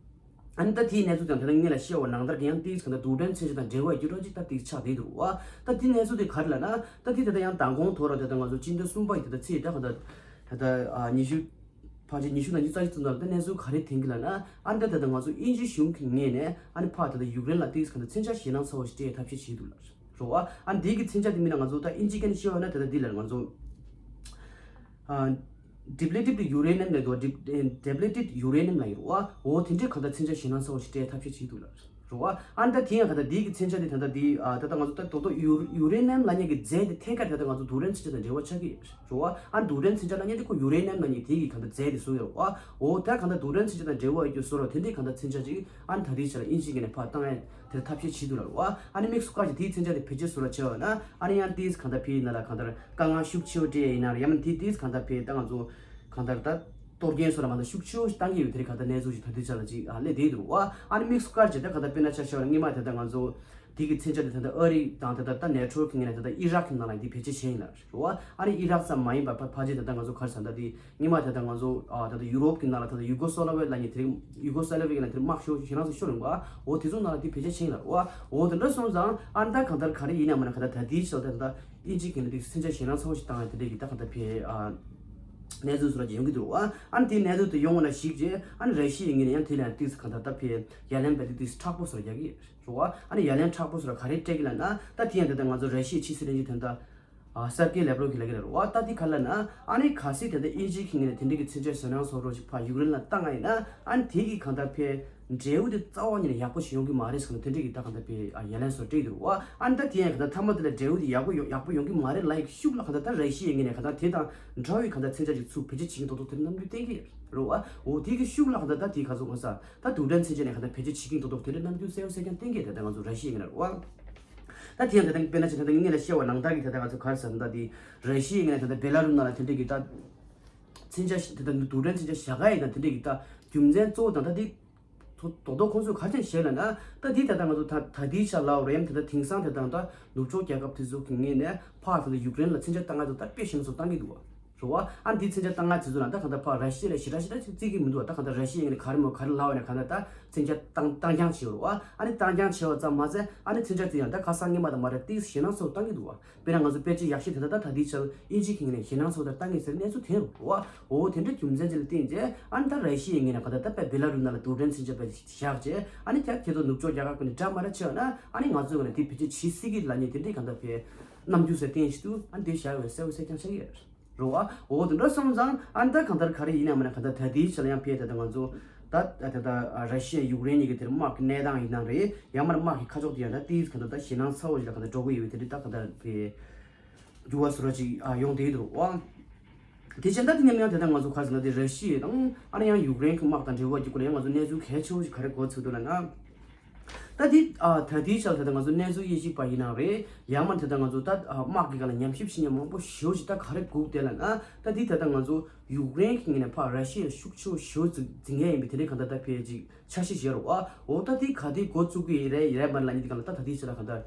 ཨ་ནི་ད་དེའི་གནས་ཚུལ་དེ་ད་ལྟ་ངས་ལ་བཤད་པ་ནང་ལྟར་གྱི་ཡང་དེའི་གང་ལྟར་རྡུལ་ཕྲན་མཚོན་ཆ་དང་འབྲེལ་བ་ཡོད་རོགས་ཅིག་ད་དེ་ཆགས་བསྡད་འདུག་བ། ད་དེའི་གནས་ཚུལ་དེ་ག་རེ་ལབ་ན། ད་དེ་ད་ལྟ་ཡང་མདང་དགོང་ཐོག་ར་ད་ལྟ་ང་ཚོ་སྤྱི་ཟླ་གསུམ་པ་ཡི་ད་ལྟ་ཚེས་ད་ག་ད་ད་ལྟ་ཉི་ཤུ། ཕལ་ཆེར་ཉི་ཤུ་དང་ཉི་ཤུ་རྩ་གཅིག་ཙམ་ད་ལྟ་གནས་ཚུལ་ག་རེ་ཐོན་གྱི་ལབ་ན། ཨ་ནི་ད་ད་ལྟ་ང་ཚོ་དབྱིན་ཇི་གཞུང་གི་ངོས་ནས་ཨ་ནི་ཕར་ད་ལྟ་ཡུཀ་རེན་ལ་དེའི་གང་ལྟར་མཚོན་ཆ་ཞེད་སྣང་ཚ་བོ་ཞིག་སྤྲད་ཐབས་ཤེས་བྱེད་འདུག་ལབ་རོ། ཨ་ནི་དེའི་གི་མཚོན་ཆ་དེ་མིན་ན་ང་ཚོ་ད་དབྱིན་ཇི་སྐད་ནས་བཤད་པ་ན་ད་ལྟ་འདི་ལ་ང་ཚོ་ཨ། depleted uranium ལབ་འདུག depleted uranium ལབ་ཡོད་རེད་བ། འོ་དེ་འདྲའི་གང་ལྟར་མཚོན་ཆ་ཞེད་སྣང་ཚ་བོ་ཞིག་སྤྲད་ཐབས་ཤེས་བྱེད་འདུག་ལབ། རེད་བ། ཨ་ནི་ད་དེ་ཡང་ག་ད་དེའི་གི་མཚོན་ཆ་དེ་ད་ད་དེ་ཨ་ད་ད་ང་ཚོ་ད་དོ་དོ་ཡུ་ཡུ་རེ་ནམ་ལབ་མཁན་གྱི་རྫས་དེ་ཐད་ཀར་ད་ད་ང་ཚོ་རྡུལ་ཕྲན་མཚོན་ཆ་དང་འབྲེལ་བ་ཆགས་ཀྱི་ཡོད་རེད་བ། ཨ་ནི་རྡུལ་ཕྲན་མཚོན་ཆ་ལབ་མཁན་དེ་ཁོ་ཡུ་རེ་ནམ་ལབ་མཁན་དེ་གི་ག་ད་རྫས་དེ་བཟོ་ཡོད་རེད་བ། འོ་ད་ག་ད་རྡུལ་ཕྲན་མཚོན་ཆ་དང་འབྲེལ་བ་ཡོད་རྒྱུ་བཟོ་ར་དེ་འདྲའི་ག་ད་མཚོན་ཆ་ཅིག་ཨ་ནི་ད་དེའི་ཆ་ལ་དབྱིན་ཇིའི་གི་ནས་ཕར་བཏང་ཡ་དེར་ཐབས་ཤེས་བྱེད་འདུག་ལ་རེད་བ། ཨ་ནི་དམིགས་སུ་བཀར་གྱི་དེའི་མཚོན་ཆ་དེ་བེད་སྤྱོད་བཟོ་ར་བྱས་པ་ན་ཨ་ནི་ཡང་དེས་ག་ད་ཕའི་ནང་ལ་ག་ད་དཀའ་ངལ་ཤུགས་ཆེ་བོ་སྤྲད་ཡ་ཡིན་ན་རེད། ཡང་མིན་དེ་དེས་ག་ད་ཕའི་ད་ང་ཚོ་གང་ལྟར་ད་གཏོར་སྐྱོན་སོགས་ལ་མ་ལྟ་ཤུགས་ཆེ་བོ་ཞིག་བཏང་གི་ཡོད། དེ་རིང་གང་ལྟར་གནས་ཚུལ་ཞིག་ད་ལྟའི་ཆ་ལ་ཅིག་ཨ་སླེབས་བསྡད་འདུག་བ། ཨ་ནི་དམིགས་སུ་བཀར་བྱས་ད་གང་ལྟར་དཔེར་ན་ཆ་བཞག་ན་སྔོན་མ་དེ་ལྟར་ང་ཚོ་དེ་གི་མཚོན་ཆ་དེ་ད་ལྟ་ཨ་རི་དང་དེ་ལྟར་ད་ནེ་ཊོ་གི་ངོས་ནས་དེ་ལྟར་ཨི་རག་གི་ནང་ལ་འདི་བེད་སྤྱོད་བྱས་ཡིན་ལ་རེད་བ། ཨ་ནི་ཨི་རག་ཙམ་མ་ཡིན་པར་ཕ་ཕལ་ཆེར་དེ་ལྟར་ང་ཚོ་ག་རེ་ཟེར་ད་དེ་སྔོན་མ་དེ་ལྟར་ང་ཚོ་ཨ་ད་ལྟ་ཡུ་རོབ་གི་ནང་ལ་ད་ལྟ་ཡུ་གོ་སི་ལ་ཝི་ཡ་ལབ་མཁན་དེ་རིང་ཡུ་གོ་སི་ལ་ཝི་ཡ་ལབ་མཁན་དེ་རིང་དམག་ཤོར་ཞེད་སྣང་ཚོ་ཤོར་ཡོང་བ། འོ་དེ་ཚོ་ནང་ལ་དེ་བེད་སྤྱོད་བྱས་ཡིན་ལ་རེད་བ། འོ་དེ་འདྲ་སོང་ཙང་ཨ་ནི་ད་གང་ལྟར་ག་རེ་ཡིན་ཡང་མིན་ན་གང་ལྟར་ད་དེའི་ཆ་ལ་ད་ལྟ་དབྱིན་ཇི་གི་ནས་དེ་མཚོན་ཆ་ཞེད་སྣང་ཚ་བོ་ཞིག་བཏང་ཡ་དེ་འདྲ་གི་ད་གང་ལྟར་ཕའི་ཨ་གནས་ཚུལ་བཟོ་འདྲ་ཅིག་ཡོང་གི་འདུག་བ། ཨ་ནི་དེའི་གནས་ཚུལ་དེ་ཡོང་བ་ན་གཞིགས་རྗེས་ཨ་ནི་ར་ཤི་ཡའི་ངོས་ནས་ཡང་དེ་ལ་ཏིས་གང་ལྟར་ད་ཕའི་ཡ་ལན་འབད་དེ་ཏིས་མཁྲེགས་པོ་བཟོ་འདྲ་རྒྱག་གི་རེད་བ། ཨ་ནི་ཡ་ལན་མཁྲེགས་པོ་བཟོ་འདྲ་ག་རེ་སྤྲད་གི་ལབ་ན་ད་དེ་ཡང་དེ་ལྟར་ང་ཚོ་ར་ཤི་ཡའི་ཕྱི་སྲིད་བློན་ཆེན་དོན་དག་ཨ་སར་ཀེ་ལེབ་རོབ་ཀྱིས་ལབ་ཀྱི་རེད་བ། ད་དེ་ག་ལབ་ན་ཨ་ནི་གལ་སྲིད་དེ་ལྟར་དབྱིན་ཇི་གི་ངོས་ནས་དེ་འདྲ་གི་མཚོན་ཆ་ཞེད་སྣང་ཚ་བོ་ཞིག་ཕར་ཡུཀ་རེན་ལ་བཏང་ཡིན་ན་ཨ་ནི་དེ་གི་གང་ལྟར་ཕའི་འབྲས་བུ་དེ་རྩ་བ་ཉིད་ནས་ཡག་པོ་ཞིག་ཡོང་གི་མ་རེད་ཟེར་ནས་དེ་འདྲ་གི་ད་གང་ལྟར་ཕའི་ཨ་ཡ་ལན་བཟོ་འདྲ་སྤྲད་ཀྱི་འདུག་བ། ཨ་ནི་ད་དེ་ཡང་གང་ལྟར་མཐའ་མ་དེ་ལ་འབྲས་བུ་དེ་ཡག་པོ་ཡོང་ཡག་པོ་ཡོང་གི་མ་རེད་ལབ་ཡག་ཤུགས་ལ་གང་ལྟར་ད་ར་ཤི་ཡའི་ངོས་ནས་གང་ལྟར་དེ་དང་འདྲ་བའི་གང་ལྟར་མཚོན་ཆ་ཅིག་ཚུར་བེད་སྤྱོད་བྱེད་ཀྱི་འདུག་འདུག་དེ་འདྲ་རྣམ་འགྱུར་བསྟན་གྱི་རེད་བ། འོ་དེ་གི་ཤུགས་ལ་གང་ལྟར་ད་དེ་ག་ཚོད་གང་ས་ད་རྡུལ་ཕྲན་མཚོན་ཆ་ནས་གང་ལྟར་བེད་སྤྱོད་བྱེད་ཀྱི་འདུག་འདུག་དེ་འདྲ་རྣམ་འགྱུར་གསལ་པོ་གསལ་རྐྱང་བསྟན་གྱི་རེད། ད་ང་ཚོ་ར་ཤི་ཡའི་ངོས་ནས་རེད་བ། ད་དེ་ཡང་ད་ལྟ་དཔེར་ན་ཅིག་ད་ལྟ་ངས་ལ་བཤད་པ་ནང་ལྟར་གྱི་ད་ལྟ་ང་ཚོ་ག་རེ་ཟེར་ན་ད་དེ་ར་ཤི་ཡའི་ངོས་ནས་ད་ལྟ་བེ་ལ་རུ་ནང་ལ་དེ་འདྲ་གི་ད་མཚོན་ཆ་ཞིག་ད་ལྟ་རྡུལ་ཕྲན་མཚོན་ཆ་བཞག་ག་ཡིན་ད་དེ་འདྲ་གི་ད་རྒྱུ་མཚན་གཙོ་བོ་དང་ད་དེ་ཐོ་དོ་དོ་ཁོང་ཚོས་ག་རེ་བྱས་ལབ་ན་ད་དེ་ད་ལྟ་ང་ཚོ་ད་ད་དེའི་ཆ་ལ་རེམ་ད་ལྟ་དེང་སང་ད་ལྟ་ད་ནུབ་ཕྱོགས་རྒྱལ་ཁབ་དེ་ཚོ་གི་ངོས་ནས་ཕར་ད་ལྟ་ཡུཀ་རེན་ལ་མཚོན་ཆ་བཏང་ང་ཚོ་ད་དཔེ་ཞེ་པོ་ཅིག་བཏང་གི་འདུག་བ། རེད་བ། ཨ་འདི་མཚོན་ཆ་བཏང་ང་དེ་ཚོ་ལ་ད་གང་ལྟར་ཕར་ར་ཤི་ཡ་ལ་ཞེ་དྲག་ཞེ་དྲག་ཅིག་བརྩི་གི་མི་འདུག་བ། ད་གང་ལྟར་ར་ཤི་ཡའི་ངོས་ནས་ག་རེ་མོ་ག་རེ་ལབ་པ་ཡིན་ན་གང་ལྟར་ད་མཚོན་ཆ་བཏང་བཏང་རྐྱང་བྱེད་རོགས་བ། ཨ་ནི་བཏང་རྐྱང་བྱེད་པ་ཙམ་མ་ཟད་ཨ་ནི་མཚོན་ཆ་དེ་ཡང་ད་ཁ་སང་སྔོན་མ་དང་མ་རེད་ཏིས་ཞེད་སྣང་ཚ་བོ་བཏང་གི་འདུག་བ། དཔེར་ན་ང་ཚོ་དཔེ་ཆ་ཡག་ཤོས་དེ་འདྲ་ད་ད་ལྟའི་ཆར་དབྱིན་ཇི་གི་ངོས་ནས་ཞེད་སྣང་ཚ་བོ་ད་བཏང་གི་ཟེར་གནས་ཚུལ་ཐོན་རུང་བ། འོ་དེ་འདྲ་རྒྱུ་མཚན་ཅིག་ལ་བརྟེན་རྗེས་ཨ་ནི་ད་ར་ཤི་ཡའི་ངོས་ནས་ག་ད་ད་དཔེ་བེ་ལ་རུ་ནང་ལ་རྡུལ་ཕྲན་མཚོན་ཆ་དཔེ་བཞག་རྗེས་ཨ་ནི་ད་ཁྱེད་ཚོ་ནུབ་ཕྱོགས་རྒྱལ་ཁབ་ཀུན་ནས་འདྲ་མ་འདྲ་བྱས་ན་ཨ་ནི་ང་ཚོའི་ངོས་ནས་དེ་བེད་སྤྱོད་བྱེད་སྲིད་ཀྱི་ལབ་མཁན་དེ་འདྲའི་ག་ད་དཔེ་རྣམ་འགྱུར་ཟེར་བསྟན་ཞིག་འདུག་ཨ་ནི་དེ་བཞག་ཡོད་གསལ་པོ་གསལ་རྐྱང་ཆགས་ཀྱི་རེད། རེད་བ། འོ་དེ་འདྲ་སོང་ཙང་ཨ་ནི་ད་གང་ལྟར་ག་རེ་ཡིན་ཡང་མིན་ན་གང་ལྟར་ད་ལྟའི་ཆ་ལ་ཡང་ཕེ་ད་ལྟ་ང་ཚོ་ད་ད་ད་ད་ར་ཤི་ཡ་ཡུཀ་རེན་གཉིས་ཀྱི་དེར་དམག་གི་གནས་སྟངས་ཡིན་ནའང་རེད། ཡང་མར་དམག་གི་ཁ་ཕྱོགས་དེ་ཡང་ད་ཏིས་གང་ལྟར་ད་ཞེད་སྣང་ཚ་བོ་ཞིག་ལ་གང་ལྟར་འགྲོ་གི་ཡོད་པའི་དེ་འདྲའི་ད་གང་ལྟར་ཕེ་འགྱུར་བ་བཟོ་འདྲ་ཅིག་ཨ་ཡོང་བསྡད་ཡོད་རེད་བ། དེ་བྱས་ད་དེ་མཉམ་ཡང་དེ་ལྟར་ང་ཚོ་ག་རེ་ཟེར་ན་དེ་ར་ཤི་ཡ་དང་ཨ་ནི་ཡང་ཡུཀ་རེན་གྱི་དམག་དང་འབྲེལ་བ་གྱི་སྐོར་ལ་ཡང་ང་ཚོ་གནས་ཚུལ་གལ་ཆེ་བོ་ཞིག་ག་རེ་གོ་ཚུལ་འདུག་ལབ་ན། ད་དེ་ཨ་ད་དེའི་ཆར་ད་ལྟ་ང་ཚོ་གནས་ཚུལ་དབྱེ་ཞིབ་པ་ཡིན་ནའང་རེད། ཡང་མིན་ད་ལྟ་ང་ཚོ་ད་ཨ་དམག་གི་སྒང་ལ་ཉམས་ཞིབ་བྱེད་མཁན་མང་པོ་ཞེ་པོ་ཞིག་ད་ག་རེ་སྒུག་བསྡད་ལབ་ན། ད་དེ་ད་ལྟ་ང་ཚོ་ཡུཀ་རེན་གྱི་ངོས་ནས་ཕར་ར་ཤི་ཡ་ལ་ཤུགས་ཆེ་བོ་ཞེ་པོ་ཅིག་འཛིང་མཁན་ཡིན་པའི་དེ་འདྲའི་གང་ལྟར་ད་ཕེ་ཅིག་འཆར་གཞི་བཞག་རེད་བ། འོ་ད་དེ་ག་དེ་འགོ་བཙུགས་ཀྱི་རེད་རེད་མ་རེད་ལབ་མཁན་དེ་གང་ལ་ད་ད་དེའི་ཆར་ལ་གང་ལྟར་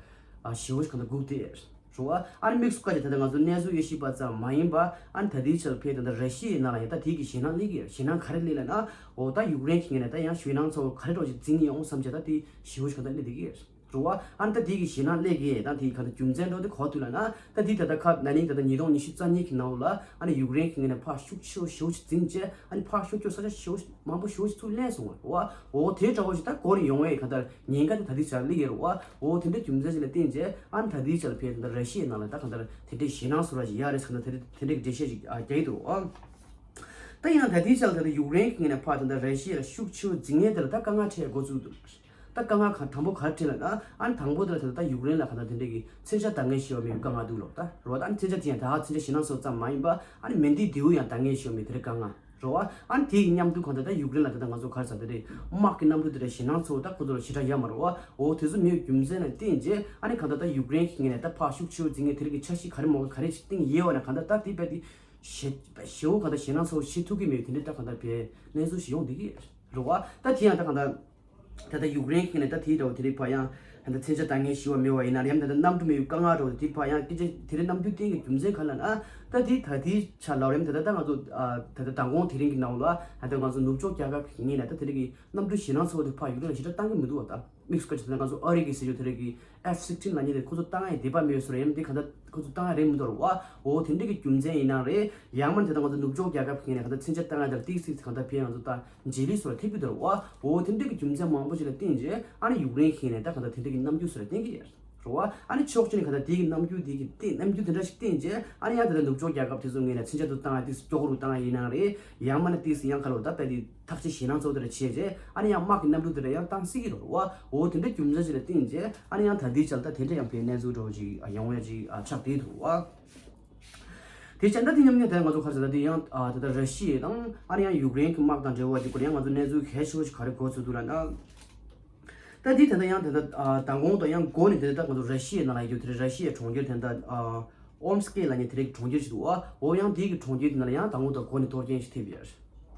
ཨ་ཞེ་པོ་ཞིག་གང་ལྟར་སྒུག་བསྡད་རེད་བ། ཨ་ནི་དམིགས་སུ་བཀར་ཏེ་ད་ལྟ་ང་ཚོ་གནས་ཚུལ་དབྱེ་ཞིབ་པ་ཙམ་མ་ཡིན་པ་ཨ་ནི་ད་ལྟའི་ཆར་ཕེ་ད་ལྟ་ར་ཤི་ཡའི་ནང་ལ་ཡང་ད་དེ་གི་ཞེད་སྣང་སླེབས་ཀྱི་ཡོད། ཞེད་སྣང་ག་རེ་སླེབས་ལབ་ན། འོ་ད་ཡུཀ་རེན་གྱི་ངོས་ནས་ད་ཡང་ཞེད་སྣང་ཚ་བོ་ག་རེ་འདྲ་ཞིག་འཛིང་ཡོང་བསམ་བྱས་ད་དེ་ཞེ་པོ་ཞིག་གང་ལྟར་སླེབས་བསྡད་ཀྱི་ཡོད། རེད་བ། ཨ་ནི་ད་དེ་གི་ཞེད་སྣང་སླེབས་ཀྱི་ཡོད། ད་དེ་ག་ད་རྒྱུ་མཚན་འདྲ་དེ་ག་པར་ཐུག་ལབ་ན། ད་དེ་ད་ལྟ་ཁ་ན་ནིང་ད་ལྟ་ཉིས་སྟོང་ཉི་ཤུ་རྩ་གཉིས་ཀྱི་ནང་ལ་ཨ་ནི་ཡུཀ་རེན་གྱི་ངོས་ནས་ཕར་ཤུགས་ཆེ་བོ་ཞེ་པོ་ཞིག་འཛིང་བྱས་ཨ་ནི་ཕར་ཤུགས་ཆེ་བོ་ས་ཆ་ཞེ་པོ་ཞིག་མང་པོ་ཞེ་པོ་ཞིག་ཚུར་ལེན་སོང་བ་རེད་བ། འོ་དེ་འདྲ་བོ་ཞིག་ད་འགོ་ནས་ཡོང་བའི་ག་ད་ཉེན་ཁ་དེ་ད་དེ་ཆར་སླེབས་ཀྱི་རེད་བ། འོ་དེ་འདྲ་རྒྱུ་མཚན་ཞིག་ལ་བརྟེན་བྱས་ཨ་ནི་ད་དེ་ཆར་ཕེ་ད་ལྟ་ར་ཤི་ཡའི་ནང་ལ་ད་ག་ད་དེ་འདྲའི་ཞེད་སྣང་བཟོ་འདྲ་ཞིག་ཡོད་རེད་ཟེར་ན་དེ་འདྲ་དེ་འདྲའི་འགྲེལ་བཤད་ཞིག་རྒྱག་གི་འདུག་ཨ། ད་ཡིན་ནའང་ད་ལྟའི་ཆར་ལ་ད་ལྟ་ཡུཀ་རེན་གྱི་ངོས་ནས་ཕར་ད་ལྟ་ར་ཤི་ཡ་ལ་ཤུགས་ཆེ་བོ་འཛིང་མཁན་དེ་ལ་ད་དཀའ་ངལ་འཕྲད་འགོ་བཙུགས་འདུག་ད་དཀའ་ངལ་གང་དང་པོ་ག་རེ་འཕྲད་ལབ་ན། ཨ་ནི་དང་པོ་དེ་ལ་ད་ལྟ་ད་ཡུཀ་རེན་ལ་ག་ད་དེ་འདྲ་གི་མཚོན་ཆ་འདང་ངེས་ཤེས་པ་མེད་པའི་དཀའ་ངལ་འདུག་ལོ། ད་རེད་བ། ད་ཨ་ནི་མཚོན་ཆ་དེ་ཡང་ད་ཧ་མཚོན་ཆ་ཞེད་སྣང་ཚ་བོ་ཙམ་མ་ཡིན་པ་ཨ་ནི་མེ་མདའི་མདེའུ་ཡང་འདང་ངེས་ཤེས་པ་མེད་དེ་རེད་དཀའ་ངལ་རེད་བ། ཨ་ནི་དེ་ཡི་མཉམ་དུ་གང་ལྟར་ད་ཡུཀ་རེན་ལ་ད་ལྟ་ང་ཚོ་ག་རེ་ཟེར་དེ་རེད། དམག་གི་གནམ་གྲུ་དེ་འདྲ་ཞེད་སྣང་ཚ་བོ་ད་ཁོ་ཚོ་ལ་ཞེ་དྲག་ཡོད་མ་རེད་བ། འོ་དེ་ཚོ་མེད་པའི་རྒྱུ་མཚན་ལ་བརྟེན་བྱས་ཨ་ནི་གང་ལྟར་ད་ཡུཀ་རེན་གྱི་ངོས་ནས་ད་ཕར་ཤུགས་ཆེ་བོ་འཛིང་མཁན་དེ་རིགས་ཀྱི་འཆར་གཞི་ག་རེ་མོ་ག་རེ་ཞིག་བཏིང་ཡོད་པ་ན་གང་ལྟར་ད་དེ་རྦད་དེ་ཞེ་ཞེ་པོ་གང་ལྟར་ཞེད་སྣང་ཚ་བོ་ཞིག་ཐུག་གི་མེད་པའི་དེ་འདྲ་ད་གང་ལྟར་བའི་གནས་ཚུལ་ཞིག་ཡོང་བསྡད་ཀྱི་རེད་བ། ད་དེ་ཡང་ད་གང་ལྟར་ད་ལྟ་ཡུཀ་རེན་གྱི་ངོས་ནས་ད་དེའི་འདྲ་བོ་དེ་རིགས་ཕར་ཡང་ད་ལྟ་མཚོན་ཆ་འདང་ངེས་ཤེས་པ་མེད་པ་ཡིན་ན་ཡང་ད་ལྟ་གནམ་གྲུ་མེད་པའི་དཀའ་ངལ་འདྲ་བོ་དེ་ཕར་ཡང་སྐད་ཆ་དེ་རིགས་གནམ་གྲུ་བཏིང་གི་རྒྱུ་མཚན་ག་རེ་ལབ་ན། ད་དེ་ད་དེའི་ཆ་ལ་རེམ་ད་ལྟ་ད་ང་ཚོ་ཨ་ད་ལྟ་མདང་དགོང་དེ་རིང་གི་ནང་ལ་ད་ལྟ་ང་ཚོ་ནུབ་ཕྱོགས་རྒྱལ་ཁབ་ཀྱི་ངོས་ནས་ད་དེ་རིགས་ཀྱི་གནམ་གྲུ་ཞེད་སྣང་ཚ་བོ་དེ་ཕར་ཡུཀ་རེན་ལ་ཞེ་དྲག་བཏང་གི་མི་འདུག་བ། ད་དམིགས་སུ་བཀར་བྱས་ན་ང་ཚོ་ཨ་རི་གི་ཟེར་རྒྱུ་དེ་རིགས་ཀྱི་ཨེཕ་སིག་ཊིན་ལབ་མཁན་དེ་ཁོ་ཚོ་བཏང་ཡ་འདོད་པ་མེད་བཟོ་འདྲ། ཡང་དེ་ག་ད་ཁོ་ཚོ་བཏང་ཡ་རེད་མི་འདུག་རེད་བ། འོ་དེ་འདྲ་གི་རྒྱུ་མཚན་ཡིན་ན་རེད། ཡང་མིན་དེ་ད་ང་ཚོ་ནུབ་ཕྱོགས་རྒྱལ་ཁབ་ཀྱི་ངོས་ནས་ག་ད་མཚོན་ཆ་བཏང་ཡ་དང་ཏིག་ཙིག་ག་ད་ཕར་ང་ཚོ་ད་བརྗེ་ལི་བཟོ་འདྲ་ཐེབས་ཀྱི་འདུག་རེད་བ། འོ་དེ་འདྲ་གི་རྒྱུ་མཚན་མང་པོ་ཞིག་ལ་བརྟེན་བྱས་ཨ་ནི་ཡུཀ་རེན་གྱི་ངོས་ནས་ད་ག་ད་དེ་འདྲ་གི་གནམ་གྲུ་བཟོ་འདྲ་བཏིང་གི་ཡོད་ རེད་བ། ཨ་ནི་ཕྱོགས་གཅིག་ནས་ག་ད་དེ་གི་རྣམ་འགྱུར་དེ་གི་སྟེང་རྣམ་འགྱུར་དེ་འདྲ་ཞིག་བསྟན་རྗེས་ཨ་ནི་ཡང་དེ་ལ་ནུབ་ཕྱོགས་རྒྱལ་ཁབ་དེ་ཚོ་ངོས་ནས་མཚོན་ཆ་དུ་བཏང་ཡ་དེ་མགྱོགས་རུ་བཏང་ཡ་ཡིན་ནའང་རེད། ཡང་མིན་ན་དེ་ཡང་ག་ལ་བ་ད་དཔེ་དེ་ཐག་གཅོད་ཞེད་སྣང་ཚོ་དེ་འདྲ་བྱས་རྗེས་ཨ་ནི་ཡང་དམག་གི་རྣམ་འགྱུར་དེ་འདྲ་ཡང་བཏང་སྲིད་ཀྱི་རེད་བ། འོ་དེ་འདྲ་རྒྱུ་མཚན་ཞིག་ལ་བརྟེན་རྗེས་ཨ་ནི་ཡང་ད་ལྟའི་ཆར་ད་དེ་འདྲ་ཡང་དཔེ་གནས་ཚུལ་འདྲ་བོ་ཅིག་ཡོང་ཡ་ཅིག་ཆགས་བསྡད་འདུག་བ། དེ་བྱས་ད་དེ་མཉམ་དུ་ད་ང་ཚོ་ག་རེ་ཟེར་ན་དེ་ཡང་ད་ལྟ་ར་ཤི་ཡ་དང་ཨ་ནི་ཡང་ཡུཀ་རེན་གྱི་དམག་དང་འབྲེལ་བ་ཅིག་སྐོར་ཡང་ང་ཚོ་གནས་ཚུལ་གལ་ཆེ་བོ་ཞིག་ག་རེ་གོ་ཚུལ་འདུག་ལབ་ན། ད་འདི་ད་ལྟ་ཡང་ད་ལྟ་ཨ་མདང་དགོང་དང་ཡང་འགོ་ནས་དེ་ལྟ་ང་ཚོ་ར་ཤི་ཡའི་ནང་ལ་ཡོད་རྒྱུ་དེ་རེད། ར་ཤི་ཡའི་གྲོང་ཁྱེར་དེ་ལྟ་ཨ་ཨོམ་སྐེ་ལབ་མཁན་དེ་རིགས་གྲོང་ཁྱེར་ཞིག་འདུག་ཨ། འོ་ཡང་དེའི་གི་གྲོང་ཁྱེར་དེ་ནང་ལ་ཡང་དང་པོ་དང་འགོ་ནས་གཏོར་སྐྱོན་ཞིག་ཐེབས་ཡོད་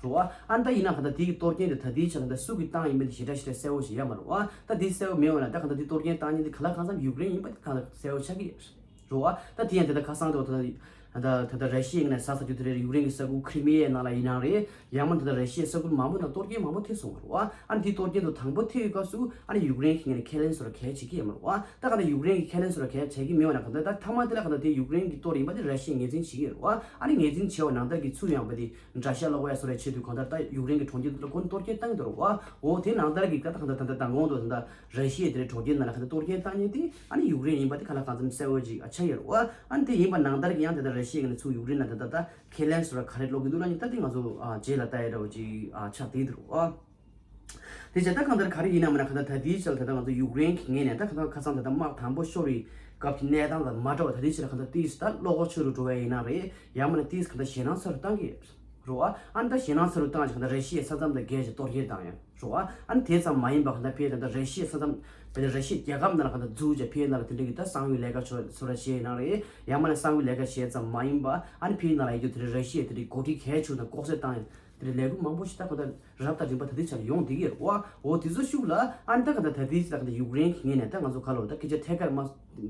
རེད་བ། ཨ་ནི་ད་ཡིན་ན་ག་ད་དེའི་གི་གཏོར་སྐྱོན་དེ་ད་དེའི་ཆ་ལ་ད་སུ་གིས་བཏང་ཡིན་མིན་དེ་ཞེ་དྲག་ཞེ་དྲག་གསལ་བོ་ཞིག་ཡོད་མ་རེད་བ། ད་དེ་གསལ་བོ་མེད་བ་ན་ད་ག་ད་དེ་གཏོར་སྐྱོན་བཏང་མཁན་དེ་ག་ལ་གང་འཚམ་ཡུཀ་རེན་ཡིན་པ་དེ་གང་ལ་གསལ་བོ་ཆགས་ཀྱི་ཡོད་རེད། རེད་བ། ད་དེ་ཡང་དེ་ལྟར་ཁ་སང་དུ་ད་ད་ད་ད་ར་ཤི་ཡའི་ངོས་ནས་ཟ་ཟ་རྒྱུ་དེ་རེད། ཡུཀ་རེན་གྱི་ས་ཁུལ་ཁི་རི་མི་ཡའི་ནང་ལ་ཡིན་ནའང་རེད། ཡང་མིན་ད་ད་ར་ཤི་ཡའི་ས་ཁུལ་མང་པོ་ནང་གཏོར་སྐྱོན་མང་པོ་ཐེབས་སོང་བ་རེད་བ། ཨ་ནི་དེ་གཏོར་སྐྱོན་དུ་དང་པོ་ཐེབས་ཡོད་སྐབས་སུ་ཨ་ནི་ཡུཀ་རེན་གྱི་ངོས་ནས་ཁས་ལེན་བཟོ་འདྲ་གལ་བྱེད་ཀྱི་ཡོད་མ་རེད་བ། ད་ག་ད་ཡུཀ་རེན་གྱི་ཁས་ལེན་བཟོ་འདྲ་གལ་བྱེད་ཀྱི་མེད་བ་ན་ག་ད་ད་མཐའ་མ་དེ་ལ་ག་ད་དེ་ཡུཀ་རེན་གྱིས་གཏོར་ཡིན་པ་དེ་ར་ཤི་ཡས་ངོས་འཛིན་བྱེད་ཀྱི་ཡོད་རེད་བ། ཨ་ནི་ངོས་འཛིན་བྱས་པ་ནང་ལྟར་གྱི་ཚུར་ཡང་པ་དེ་དགྲ་ཤ་སློག་ཡ་བཟོ་འདྲའི་ཆེད་དུ་གང་ལྟར་ད་ཡུཀ་རེན་གྱི་གྲོང་ཁྱེར་དེ་ལ་ཁོ་ནི་གཏོར་སྐྱོན་བཏང་གི་འདུག་རེད་བ། འོ་དེ་ནང་ལྟར་གྱི་ད་ད་ག་ད་ད་ད་མདང་དགོང་དུ་ད་ད་ར་ཤི་ཡའི་དེ་རེད་གྲོང་ཁྱེར་ནང་ལ་ག་ད་གཏོར་སྐྱོན་བཏང་མཁན་དེ་ཨ་ནི་ཡུཀ་རེན་ཡིན་པ་དེ་ག་ལ་གང་འཚམ་གསལ་བོ་ཅིག་ཨ་ཆགས་ཡོད་རེད་བ། ཨ་ནི་དེ་ཡིན་པ་ནང་ལྟར་གྱི་ཡང་དེ་ལྟར་ར་ཤི་ཡའི་ངོས་ནས་ཚུར་ཡུཀ་རེན་ལ་ད་ད་ད་ཁས་ལེན་བཟོ་འདྲ་ག་རེ་སློག་གི་འདུག་ལབ་ནི་ད་དེ་ང་ཚོ་ཨ་རྗེས་ལ་ལྟ་ཡ་འདྲ་བོ་ཅིག་ཨ་ཆགས་བསྡད་འདུག་རེད་བ། དེ་བྱས་ད་གང་ལྟར་ག་རེ་ཡིན་ན་མིན་ན་ག་ད་ད་དེའི་ཆར་ད་ད་ང་ཚོ་ཡུཀ་རེན་གྱི་ངོས་ནས་ད་ག་ད་ཁ་སང་ད་ད་དམག་དང་པོ་ཤོར་བའི་སྐབས་ཀྱི་གནས་སྟངས་དང་མ་འདྲ་བ་ད་དེའི་ཆར་ག་ད་ཏིས་ད་བློ་ཁོག་ཆེ་རུ་འགྲོ་བ་ཡིན་ན་རེད། ཡང་མིན་ན་ཏིས་ག་ད་ཞེད་སྣང་ཚ་རུ་བཏང་གི་རེད་བ། ཨ་ནི་ད་ཞེད་སྣང་ཚ་རུ་བཏང་ཅིག་ག་ད་ར་ཤི་ཡའི་ས་མཚམས་དང་བརྒལ་ཅིག་གཏོར་སྐྱོན་བཏང་ཡ། རེད་བ། ཨ་ནི་དེ་ཙམ་མ་ཡིན་པ་ག་ད་ཕེ་ད་ད་ར་ཤི་ཡའི་ས་མཚམས་ཕེ་ད་ར་ཤི་ཡའི་རྒྱལ་ཁབ་ནང་ལ་ག་ད་འཛུལ་ཅིག་ཕེ་ནང་ལ་དེ་འདྲ་གི་ད་གསང་བའི་ལས་ཀ་ཚོ་ཚོ་ར་བྱས་ཡིན་ན་རེད། ཡང་མིན་ན་གསང་བའི་ལས་ཀ་བྱས་ཙམ་མ་ཡིན་པ་ཨ་ནི་ཕེ་ནང་ལ་ཡོད་རྒྱུ་དེ་འདྲ་ར་ཤི་ཡའི་དེ་འདྲའི་འགོ་ཁྲིད་གལ་ཆེ་བ་དང་ལྐོག་ཟ་བཏང་ཡ། དེ་འདྲའི་ལས་འགུལ་མང་པོ་ཞིག་ད་ག་ད་རབ་དང་རིམ་པ་ད་ལྟའི་ཆར་ཡོང་བསྡད་ཀྱི་ཡོད་རེད་བ། འོ་དེ་ཚོ་ཤུགས་ལ་ཨ་ནི་ད་ག་ད་ད་ལྟའི་ཆར་ག་ད་ཡུཀ་རེན་གྱི་ངོས་ནས་ད་ང་ཚོ་ག་ལ་ད་སྐད་ཆ་ཐད་ཀར་མ་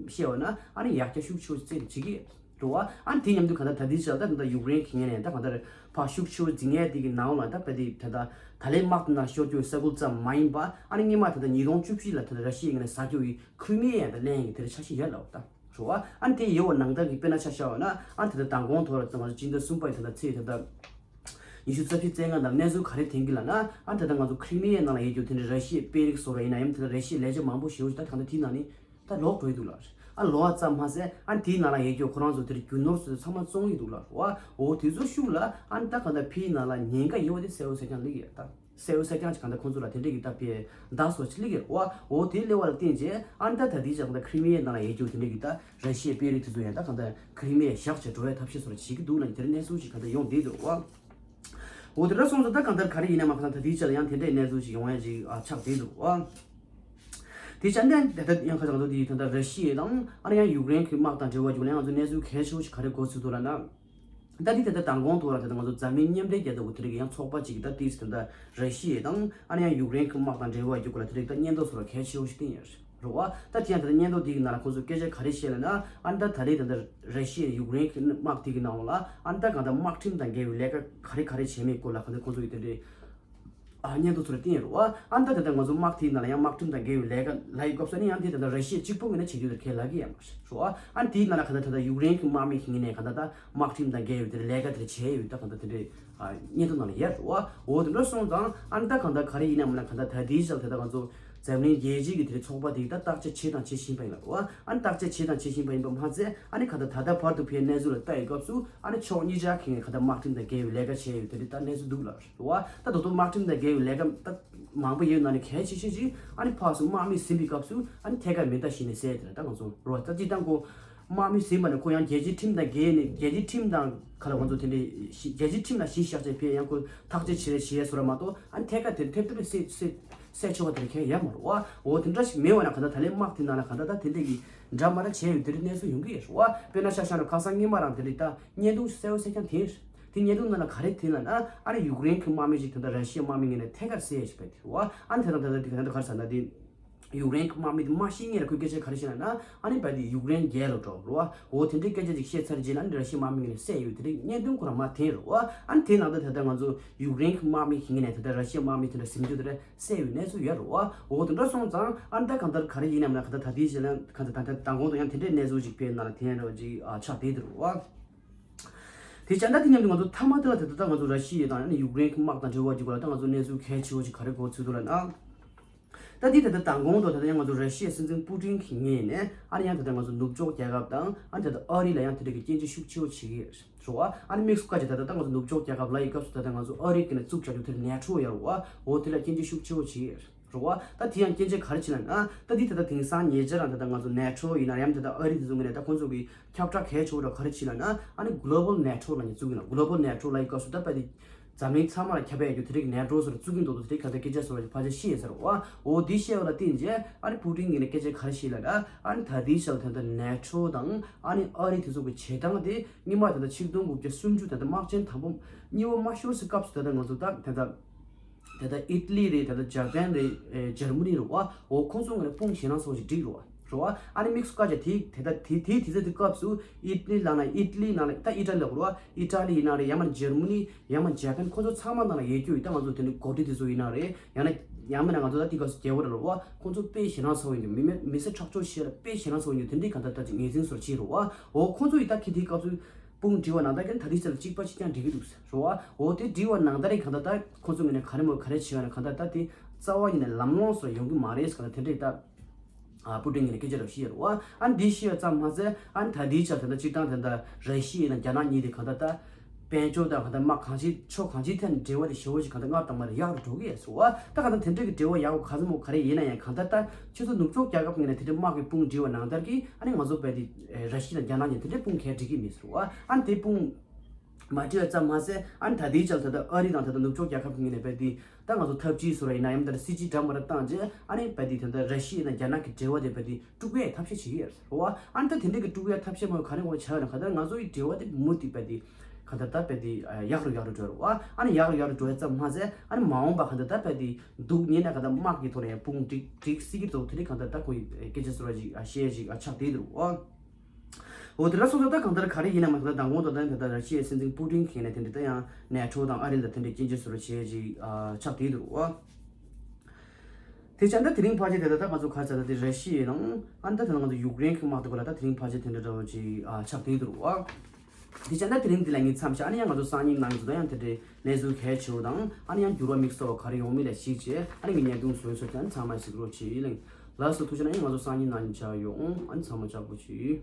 བཤད་པ་ན་ཨ་ནི་ཡག་བྱས་ཤུགས་ཆེ་བོ་བརྩི་བྱེད་ཀྱི་རེད་བ། ཨ་ནི་དེ་མཉམ་དུ་ག་ད་ད་ལྟའི་ཆར་ད་ག་ད་ཡུཀ་རེན་གྱི་ངོས་ནས་ད་ག་ད་ཕར་ཤུགས་ཆེ་བོ་འཛིང་ཡས་དེ་གི་ནང་ལ་ད་ད་ལྟའི་ད་ད་ད་ལའི་དམག་དེ་ནང་ཤོར་རྒྱུ་ས་ཁུལ་ཙམ་མ་ཡིན་པ་ཨ་ནི་སྔོན་མ་ད་ད་ཉིས་སྟོང་བཅུ་བཞི་ལ་ད་ད་ར་ཤི་ཡའི་ངོས་ནས་ཟ་རྒྱུ་ཡི་ཁི་རི་མི་ཡ་ཡང་ད་ལེན་ཡི་དེ་འདྲ་འཆར་གཞི་ཡོད་ལབ་ད། རེད་བ། ཨ་ནི་དེ་ཡོད་པ་ནང་ལྟར་གྱི་དཔེར་ན་ཆ་བཞག་པ་ན་ཨ་ནི་དེ་ལྟར་མདང་དགོང་ཐོག་ལ་ང་ཚོ་སྤྱི་ཟླ་གསུམ་པའི་དེ་ལྟར་ཚེས་དེ་ལྟར་ཉི་ཤུ་རྩ་བཞི་རྩ་ལྔ་ལ་གནས་ཚུལ་ག་རེ་ཐོན་གྱི་ལབ་ན་ཨ་ནི་དེ་ལྟར་ང་ཚོ་ཁི་རི་མི་ཡའི་ནང་ལ་ཡོད་རྒྱུ་དེ་འདྲའི་ར་ཤི་ཡའི་དཔོན་རིགས་བཟོ་འདྲ་ཡིན་ན་ཡང་དེ་ལྟར་ར་ཤི་ཡའི་ལས་བྱེད་མང་པོ་ཞེ་པོ་ཞིག་ད་གང་ལྟར་དེའི་ནང་ནས་ད་ལོག་འགྲོ་ཡི་འདུག་ལ། ཨ་ལོག་པ་ཙམ་མ་ཟད་ཨ་ནི་དེའི་ནང་ལ་ཡོད་རྒྱུ་ཁོ་རང་ཚོ་དེར་རྒྱུ་ནོར་ཚོ་ཚང་མ་བཙོང་ཡི་འདུག་ལ། འོ་དེ་ཚོ་ཤུགས་ལ་ཨ་ནི་ད་གང་ལྟར་ཕིའི་ནང་ལ་ཉེན་ཁ་ཡོད་པ་དེ་གསལ་པོ་གསལ་རྐྱང་སླེབས་ཡོད་ད། གསལ་པོ་གསལ་རྐྱང་ཅིག་གང་ལྟར་ཁོང་ཚོ་ལ་དེ་འདྲས་ཀྱི་ད་ཕེ་བརྡ་སོགས་ཅིག་སླེབས་ཡོད་རེད་བ། འོ་དེ་སླེབས་པ་ལ་བརྟེན་བྱས་ཨ་ནི་ད་ད་ལྟའི་ཆར་གང་ལྟར་ཁི་རི་མི་ཡའི་ནང་ལ་ཡོད་རྒྱུ་དེ་འདྲས་ཀྱི་ད་ར་ཤི་ཡའི་དཔོན་རིགས་དེ་ཚོ་ཡང་ད་གང་ལྟར་ཁི་རི་མི་ཡ་བཞག་བྱས་འགྲོ་བའི་ཐབས་ཤེས་སོགས་བྱེད་ཀྱི་འདུག་ལབ་ནས་དེ་འདྲའི་གནས་ཚུལ་ཅིག་གང་ལྟར་ཡོང་བསྡད་འདུག་བ། འོ་དེ་འདྲ་སོང་ཙང་ད་གང་ལྟར་ག་རེ་ཡིན་ན་མ་གང་ལྟར་ད་ལྟའི་ཆར་ཡང་དེ་འདྲའི་གནས་ཚུལ་ཅིག་ཡོང་ཡ་ཅིག་ཨ་ཆགས་བསྡད་འདུག་བ། དེ་ཆ་ནས་ད་ལྟ་ཡང་ཁ་སང་ད་དེ་ད་ལྟ་ར་ཤི་ཡ་དང་ཨ་ནི་ཡང་ཡུཀ་རེན་གྱི་དམག་དང་འབྲེལ་བ་བྱུང་ན་ང་ཚོ་གནས་ཚུལ་གལ་ཆེ་བོ་ཞིག་ག་རེ་གོ་ཚུལ་འདུག་ལབ་ན། ད་འདི་ད་ལྟ་མདང་དགོང་ཐོག་ལ་ད་ལྟ་ང་ཚོ་འཛམ་གླིང་མཉམ་འབྲེལ་རྒྱལ་ཚོགས་ཀྱི་དེ་རིགས་ཡང་ཚོགས་པ་གཅིག་གིས་ད་ཏིས་ད་ལྟ་ར་ཤི་ཡ་དང་ཨ་ནི་ཡང་ཡུཀ་རེན་གྱི་དམག་དང་འབྲེལ་བ་ཡོད་སྐོར་ལ་དེ་རིགས་ད་སྙན་ཐོ་སོགས་ལ་གལ་ཆེ་བོ་ཞིག་བསྟན་ཡོད་རེད་བ། ད་དེ་ཡང་ད་ལྟ་སྙན་ཐོ་དེ་གི་ནང་ལ་ཁོང་ཚོས་སྐད་ཆ་ག་རེ་བཤད་ལབ་ན་ཨ་ནི་ད་ད་རེས་ད་ལྟ་ར་ཤི་ཡ་ཡུཀ་རེན་གྱི་དམག་དེ་གི་ནང་ལ་ཨ་ནི་ད་གང་ལྟར་དམག་ཁྲིམས་དང་འགལ་བའི་ལས་ཀ་ག་རེ་ག་རེ་བྱས་མེད་སྐོར་ལ་གང་ལྟར་ཁོང་ཚོ་གི་དེ་འདྲའི་ཨ་སྙན་ཐོ་ཚུར་བསྟན་ཡོད་རེད་བ། ཨ་ནི་ད་ད་ལྟ་ང་ཚོ་དམག་དེའི་ནང་ལ་ཡང་དམག་ཁྲིམས་དང་འགལ་བའི་ལས་ཀ་ལབ་ཡོད་སྐབས་སུ་ནི་ཡང་དེ་ད་ལྟ་ར་ཤི་ཡ་གཅིག་པུ་ངོས་ནས་བྱེད་རྒྱུ་དེ་གལ་ལ་གི་ཡང་མ་རེད་བ། ཨ་ནི་དེའི་ནང་ལ་གང་ལྟར་ད་ལྟ་ཡུཀ་རེན་གྱི་དམག་མི་ཞིག་ཡིན་ནའི་གང་ལྟར་ད་དམག་ཁྲིམས་དང་འགལ་བའི་དེ་ལས་ཀ་དེ་བྱས་ཡོད་ད་གང་ལྟར་དེ་འདྲའི་ཨ་སྙན་ཐོ་ནང་ལ་ཡོད་རེད་བ། འོ་དེ་འདྲ་སོང་ཙང་ཨ་ནི་ད་གང་ལྟར་ག་རེ་ཡིན་ན་མིན་ན་གང་ལྟར་ད་ལྟའི་ཆར་ད་ལྟ་ང་ཚོ་འཛམ་གླིང་རྒྱལ་སྤྱིའི་གི་དེ་ཚོགས་པ་དེ་ད་བརྟག་དཔྱད་བྱས་དང་བྱེད་བཞིན་པ་ཡིན་ལ་རེད་བ། ཨ་ནི་བརྟག་དཔྱད་བྱས་དང་བྱེད་བཞིན་པ་ཡིན་པ་མ་ཚད་ཨ་ནི་གང་ལྟར་ད་ལྟ་བར་དུ་ཕའི་གནས་ཚུལ་ལ་ལྟ་ཡི་སྐབས་སུ་ཨ་ནི་ཕྱོགས་གཉིས་ཆ་གི་ངས་གང་ལྟར་དམག་ཁྲིམས་དང་འགལ་བའི་ལས་ཀ་བྱས་ཡོད་དེ་རེད་ད་གནས་ཚུལ་འདུག་ལ། རེད་བ། ད་དོ་དོ་དམག་ཁྲིམས་དང་འགལ་བའི་ལས་ཀ་ད་མང་པོ་ཡོད་ནང་ནས་གལ་ཆེ་ཤོས་ཅིག་ཨ་ནི་ཕར་ཚུར་དམག་མི་ཟིན་པའི་སྐབས་སུ་ཨ་ནི་ཐད་ཀར་མེ་མདའ་བཞེས་ནས་བསད་དེ་ལ་ད་ང་ཚོ་རོ་ད་སྤྱིར་བཏང་ཁོ་དམག་མི་ཟིན་པ་ནས་ཁོ་ཡང་རྒྱལ་སྤྱིའི་ཁྲིམས་དང་འགལ་ནས་རྒྱལ་སྤྱིའི་ཁྲིམས་དང་ག་ལ་ང་ཚོ་དེ་འདྲའི་ཞི་རྒྱལ་སྤྱིའི་ཁྲིམས་ལ་གཞི་བཞག་བྱས་ཕེ་ཡང་ཁོ་ཐག་གཅོད་བྱེད་རེ་བྱེད་ཡས་བཟོ་ར་མ་གཏོགས་ཨ་ནི་ཐད་ཀར་དེ་ཐེབས་ཐེབས་བསད་བསད་བསད་ཆོག་པ་དེ་འདྲ་གང་ཡང་ཡོད་མ་རེད་བ། འོ་དེ་འདྲ་ཞིག་མེད་བ་ན་ག་ད་ད་ལན་དམག་དེ་ནང་ལ་ག་ད་ད་དེ་འདྲ་གི་འདྲ་མ་འདྲ་བྱས་ཡོད་དེ་འདྲའི་གནས་ཚུལ་ཡོང་གི་ཡོད་རེད་བ། དཔེར་ན་ཆ་བཞག་ན་ཁ་སང་སྔོན་མ་རང་དེ་འདྲའི་ད་བརྙན་ཐུང་གསལ་བོ་གསལ་རྐྱང་དེ་རེད། དེ་བརྙན་ཐུང་ནང་ལ་ག་རེ་ཐོན་ལབ་ན་ཨ་ནི་ཡུཀ་རེན་གྱི་དམག་མི་ཞིག་ད་ལྟ་ར་ཤི་ཡའི་དམག་མི་ངོས་ནས་ཐད་ཀར་བསད་ཡས་ཞིག་བྱས་དེ་རེད་བ། ཨ་ནི་དེ་དང་ད་ལྟ་དེ་ག་ད་ལྟ་ག་རེ་ཟེར་ན་དེ་ཡུཀ་རེན་གྱི་དམག་མི་དེ་མ་ཤི་སྔོན་ལ་ཁོས་སྐད་ཆ་ག་རེ་བཤད་ལབ་ན་ཨ་ནི་བ་དེ་ཡུཀ་རེན་རྒྱལ་ལོ་འགྲོ་རེད་བ། འོ་དེ་འདྲའི་སྐད་ཆ་ཅིག་བཤད་ཚར་རྗེས་ལ་ཨ་ནི་ར་ཤི་ཡའི་དམག་མི་ངོས་ནས་བསད་ཡོད་དེ་འདྲའི་བརྙན་ཐུང་ཁོ་རང་མར་ཐོན་རེད་བ། ཨ་ནི་དེ་ནང་དུ་ད་ལྟ་ང་ཚོ་ཡུཀ་རེན་གྱི་དམག་མི་ཞིག་ངོས་ནས་ད་ལྟ་ར་ཤི་ཡའི་དམག་མི་དེ་འདྲ་ཟིན་རྒྱུ་དེ་འདྲ་བསད་ཡོད་གནས་ཚུལ་ཡོད་རེད་བ། འོ་དེ་འདྲ་སོང་ཙང་ཨ་ནི་ད་གང་ལྟར་ག་རེ་ཡིན་ནམ་ན་ག་ད་ད་ལྟའི་ཆ་ལ་ག་ད་ད་ད་མདང་དགོང་དུ་ཡང་དེ་འདྲའི་གནས་ཚུལ་ཅིག་ཕེ་ནང་ལ་ཐོན་རེད་བ་ཅིག་ཨ་ཆགས་བསྡད་དེ་རེད་བ། དེ་བྱས་ད་དེ་མཉམ་དུ་ང་ཚོ་མཐའ་མ་དེ་ལ་དེ་ད་ལྟ་ང་ཚོ་ར་ཤི་ཡ་དང་ཨ་ནི་ཡུཀ་རེན་གྱི་དམག་དང་འབྲེལ་བ་ཅིག་སྐོར་ལ་ད་ང་ཚོ་གནས་ཚུལ་གལ་ཆེ་བོ་ཅིག་ག་རེ་གོ་ཚུལ་འདུག་ལབ་ན། ད་འདི་ད་ལྟ་མདང་དགོང་དུ་ད་ལྟ་ཡང་ང་ཚོ་ར་ཤི་ཡའི་སྲིད་འཛིན་པུ་ཏིན་གྱི་ངོས་ནས་ཨ་ནི་ཡང་ད་ལྟ་ང་ཚོ་ནུབ་ཕྱོགས་རྒྱལ་ཁབ་དང་ཨ་ནི་ད་ལྟ་ཨ་རི་ལ་ཡང་དེ་འདྲ་གི་སྐྱོན་བརྗོད་ཤུགས་ཆེ་བོ་བྱེད་ཀྱི་རེད་བ། ཨ་ནི་དམིགས་སུ་བཀར་བྱས་ད་ལྟ་ད་ང་ཚོ་ནུབ་ཕྱོགས་རྒྱལ་ཁབ་ལ་ཡི་སྐབས་སུ་ད་ལྟ་ང་ཚོ་ཨ་རི་གི་ནས་བཙུགས་བྱ་རྒྱུ་དེ་ནེ་ཊོ་ཡོད་རེད་བ། འོ་དེ་ལ་སྐྱོན་བརྗོད་ཤུགས་ཆེ་བོ་བྱེད་ཀྱི་རེད་བ། ད་དེ་ཡང་སྐྱོན་བརྗོད་ག་རེ་བྱེད་ལབ་ན་ད་ལྟ་དེང་སང་ཉེ་ཆར་རང་ད་ལྟ་ང་ཚོ་ནེ་ཊོ་ཡིན་ན་ཡང་ད་ལྟ་ཨ་རི་དེ་ཚོ་ངོས་ནས་ད་ཁོང་ཚོ་གི་ཁྱབ་བསྒྲགས་གལ་ཆེ་བོ་ར་ག་རེ་བྱེད་ལབ་ན་ཨ་ནི་གོ་ལོ་བལ་ནེ་ཊོ་ལབ་ནས་བཙུགས་ཡིན་ན་གོ་ལོ་བལ་ནེ་ཊོ་ལབ་ཡི་སྐབས་སུ་ད་ད་དེ། འཛམ་གླིང་ཚང་མ་ལ་ཁྱབ་པའི་རྒྱུ་དེ་རིགས་ནེ་ཊོ་སོགས་བཙུགས་ཀྱི་འདུག་དེ་རིགས་ག་ཚོད་སྐད་ཆ་བཟོ་བ་ཕལ་ཆེར་ཤེས་ཡོད་ཟེར་བ། འོ་དེ་བཤད་པ་ལ་བརྟེན་རྗེས་ཨ་ནི་པུ་ཏིན་གྱིས་ནི་སྐད་ཆ་ག་རེ་བཤད་ལབ་ན་ཨ་ནི་ད་ལྟའི་ཆར་ད་ལྟ་ནེ་ཊོ་དང་ཨ་ནི་ཨ་རི་དེ་ཚོ་གི་བྱེད་སྟངས་དེ་སྔོན་མ་ད་ལྟ་ཆིག་སྟོང་དགུ་བརྒྱ་སུམ་ཅུ་ད་ལྟ་དམག་ཆེན་དང་པོ་གཉིས་པ་མ་ཤོར་སའི་སྐབས་སུ་ད་ལྟ་ང་ཚོ་ད་ད་ལྟ་ད་ལྟ་ཨི་ཊ་ལི་རེད། ད་ལྟ་ཇ་པན་རེད། ཨེ་འཇར་མ་ནི་རེད་བ། འོ་ཁོང་ཚོ་ངོས་ནས་དཔུང་ཞེད་སྣང་ཚ་བོ་ཞིག་སྒྲིག་རེད་བ། རེད་བ། ཨ་ནི་དམིགས་སུ་བཀར་བྱས་དེ་ད་ལྟ་དེ་དེ་དུས་ཚོད་དེ་སྐབས་སུ་ཨི་ཊ་ལི་ལབ་ན་ཨི་ཊ་ལི་ནང་ལ་ད་ཨི་ཊ་ལི་ལབ་དགོས་རེད་བ། ཨི་ཊ་ལི་ཡིན་ན་རེད། ཡང་མིན་ན་འཇར་མ་ནི། ཡང་མིན་ཇ་པན། ཁོ་ཚོ་ཚང་མ་ནང་ལ་ཡོད་རྒྱུ་ཡོད། ད་ང་ཚོ་དེ་འདྲའི་འགོ་ཁྲིད་དེ་ཚོ་ཡིན་ན་རེད། ཡང་ན་ཡང་མིན་ན་ང་ཚོ་ད་དེ་ག་ཚོད་རྒྱལ་པོ་རེད་རེད་བ། ཁོང་ཚོ་དཔེ་ཞེད་སྣང་ཚ་བོ་ཡིན་རྒྱུ། མི་མི་མི་སེར་ཁྲག་སྦྱོར་བྱེད་ཡ་ལ་དཔེ་ཞེད་སྣང་ཚ་བོ་ཡིན་རྒྱུ་དེ་འདྲའི་གང་ལྟར་ད་ཅིག་ངོས་འཛིན་བཟོ་བྱེད་རེད་བ། འོ་ཁོང་ཚོ་ཡིས་ད་གི་དེའི་སྐབས་སུ་དཔུང་སྒྲིག་པ་ནང་ལྟར་གྱི་ད་དེའི་ཆ་ལ་གཅིག་པ་གཅིག་རྐྱང་སྒྲིག་གི་འདུག་ཟེར་རེད་བ། འོ་དེ་སྒྲིག་པ་ནང་ལྟར་གྱི་གང་ལྟར་ད་ཁོང་ཚོ་ངོས་ནས་ག་རེ་མོ་ག་རེ་བྱེད་ཡ་ན་གང་ལྟར་ད་དེ་རྩ་བ་ཉིད་ནས་ལམ་ལྷོང་སོགས་ཡོང་གི་མ་རེད་ཟེར་གང་ལྟར་དེ་འདྲའི་ད། ཨ་པུ་ཏིན་གྱིས་སྐད་ཆ་རེ་བཤད་ཡོད་རེད་བ། ཨ་ནི་འདི་བཤད་ཡོད་ཙམ་མ་ཟད་ཨ་ནི་ད་ལྟའི་ཆར་ད་ལྟ་སྤྱིར་བཏང་ད་ལྟ་ར་ཤི་ཡ་དང་རྒྱ་ནག་གཉིས་དེ་གང་ལྟར་ད་དཔལ་འབྱོར་དང་གང་ལྟར་དམག་གང་ཅིའི་ཕྱོགས་གང་ཅིའི་ཐད་ནས་འབྲེལ་བ་དེ་ཞེ་པོ་ཞིག་གང་ལྟར་སྔར་དང་མ་ལས་ཡག་རུ་འགྲོ་གི་ཡོད་ཟེར་བ། ད་གང་ལྟར་དེ་འདྲ་གི་འབྲེལ་བ་ཡག་པོ་ག་ཚོད་མོ་ག་རེ་ཡིན་ན་ཡང་གང་ལྟར་ད་ཁྱེད་ཚོ་ནུབ་ཕྱོགས་རྒྱལ་ཁབ་ངོས་ནས་དེ་འདྲའི་དམག་གི་དཔུང་སྒྲིག་པ་ནང་ལྟར་གྱི་ཨ་ནི་ང་ཚོ་བལ་དེ་ར་ཤི་ཡ་དང་རྒྱ་ནག་གཉིས་དེ་འདྲའི་དཔུང་ག་རེ་སྒྲིག་གི་མེད་ཟེར་བ། ཨ་ནི་དེ་དཔུང་མ་སྒྲིག་པ་ཙམ་མ་ཟད་ཨ་ནི་ད་ལྟའི་ཆར་ད་ལྟ་ཨ་རི་དང་ད་ལྟ་ནུབ་ཕྱོགས་རྒྱལ་ཁབ་ཀྱི་ངོས་ནས་བལ་དེ་ད་ང་ཚོ་ཐབས་ཇུས་བཟོ་ར་ཡིན་ན་ཡང་ད་ལྟ་སྲིད་ཇུས་འདྲ་མི་འདྲ་བཏང་རྗེས་ཨ་ནི་བལ་དེ་ད་ལྟ་ར་ཤི་ཡ་དང་རྒྱ་ནག་གི་འབྲེལ་བ་དེ་བལ་དེ་དཀྲུག་ཡའི་ཐབས་ཤེས་བྱེད་ཀྱི་ཡོད་རེད་བ། ཨ་ནི་ད་དེ་འདྲ་གི་དཀྲུག་ཡའི་ཐབས་ཤེས་མང་པོ་ག་རེ་ངོ་བྱ་ཡོད་ན་ག་ད་ང་ཚོ་ཡི་འབྲེལ་བ་དེ་མུ་མཐུད་བལ་དེ་ག་ད་ད་བལ་དེ་ཡག་རུ་ཡག་རུ་འགྲོ་རེད་བ། ཨ་ནི་ཡག་རུ་ཡག་རུ་འགྲོ་ཡ་ཙམ་མ་ཟད་ཨ་ནི་མ་འོངས་པ་ག་ད་ད་བལ་དེ་སྡུག་ཉེན་ན་ག་ད་དམག་གི་ཐོག་ནས་ཡང་དཔུང་སྒྲིག་སྒྲིག་སྲིད་ཀྱི་འདུག་དེ་འདྲ་ག་ད་ད་ཁོ་ཡི་སྐད་ཆ་ཟེར་བ་ཞིག་བཤད་ཡ་ཞིག་ཆགས་བསྡད་འདུག་བ། འོ་དེ་འདྲ་སོང་ཙང་ད་གང་ལྟར་ག་རེ་ཡིན་ན་མ་ཟད་ད་མདང་དགོང་དང་ད་ད་ར་ཤི་ཡའི་སྲིད་འཛིན་པུ་ཏིན་གྱིས་ནས་དེ་འདྲ་ད་ཡང་ནེ་ཊོ་དང་ཨ་རི་ལ་དེ་འདྲའི་སྐྱོན་བརྗོད་བཟོ་འདྲ་བྱས་ཅིག་ཨ་ཆགས་བསྡད་འདུག་ཨ། དེ་བྱས་ན་ད་དེ་རིང་ཕལ་ཆེར་དེ་ད་ད་ང་ཚོ་ག་རེ་ཟེར་ད་དེ་ར་ཤི་ཡའི་ནང་ཨ་ད་ད་ང་ཚོ་ཡུཀ་རེན་གྱི་དམག་དེ་ག་ལ་ད་དེ་རིང་ཕལ་ཆེར་དེ་འདྲ་འདྲ་བོ་ཅིག་ཨ་ཆགས་བསྡད་འདུག་ཨ། དེ་བྱས་ན་ད་དེ་རིང་འདི་ལ་ངས་མཚམས་བཞག་ཨ་ནི་ཡང་ང་ཚོ་སང་ཉིན་གནངས་ཚེ་ད་ཡང་དེ་འདྲའི་གནས་ཚུལ་གལ་ཆེ་བོ་དང་ཨ་ནི་ཡང་འགྱུར་བ་དམིགས་བསལ་བ་ག་རེ་ཡོང་མིན་ལ་གཞིགས་བྱས་ཨ་ནི་ངས་བརྙན་ཐུང་བཟོས་སོང་། དེ་ནི་ཚང་མ་གཟིགས་རོགས་བྱེད་ཡིན་ལགས། ལགས་སོ། ཐུགས་རྗེ་གནང་། ཡང་ང་ཚོ་སང་ཉིན་གནངས་ཉིན་མཇལ་ཡོང་། ཨ་ནི་ཚང་མ་ལྕགས་པོ་བྱེད།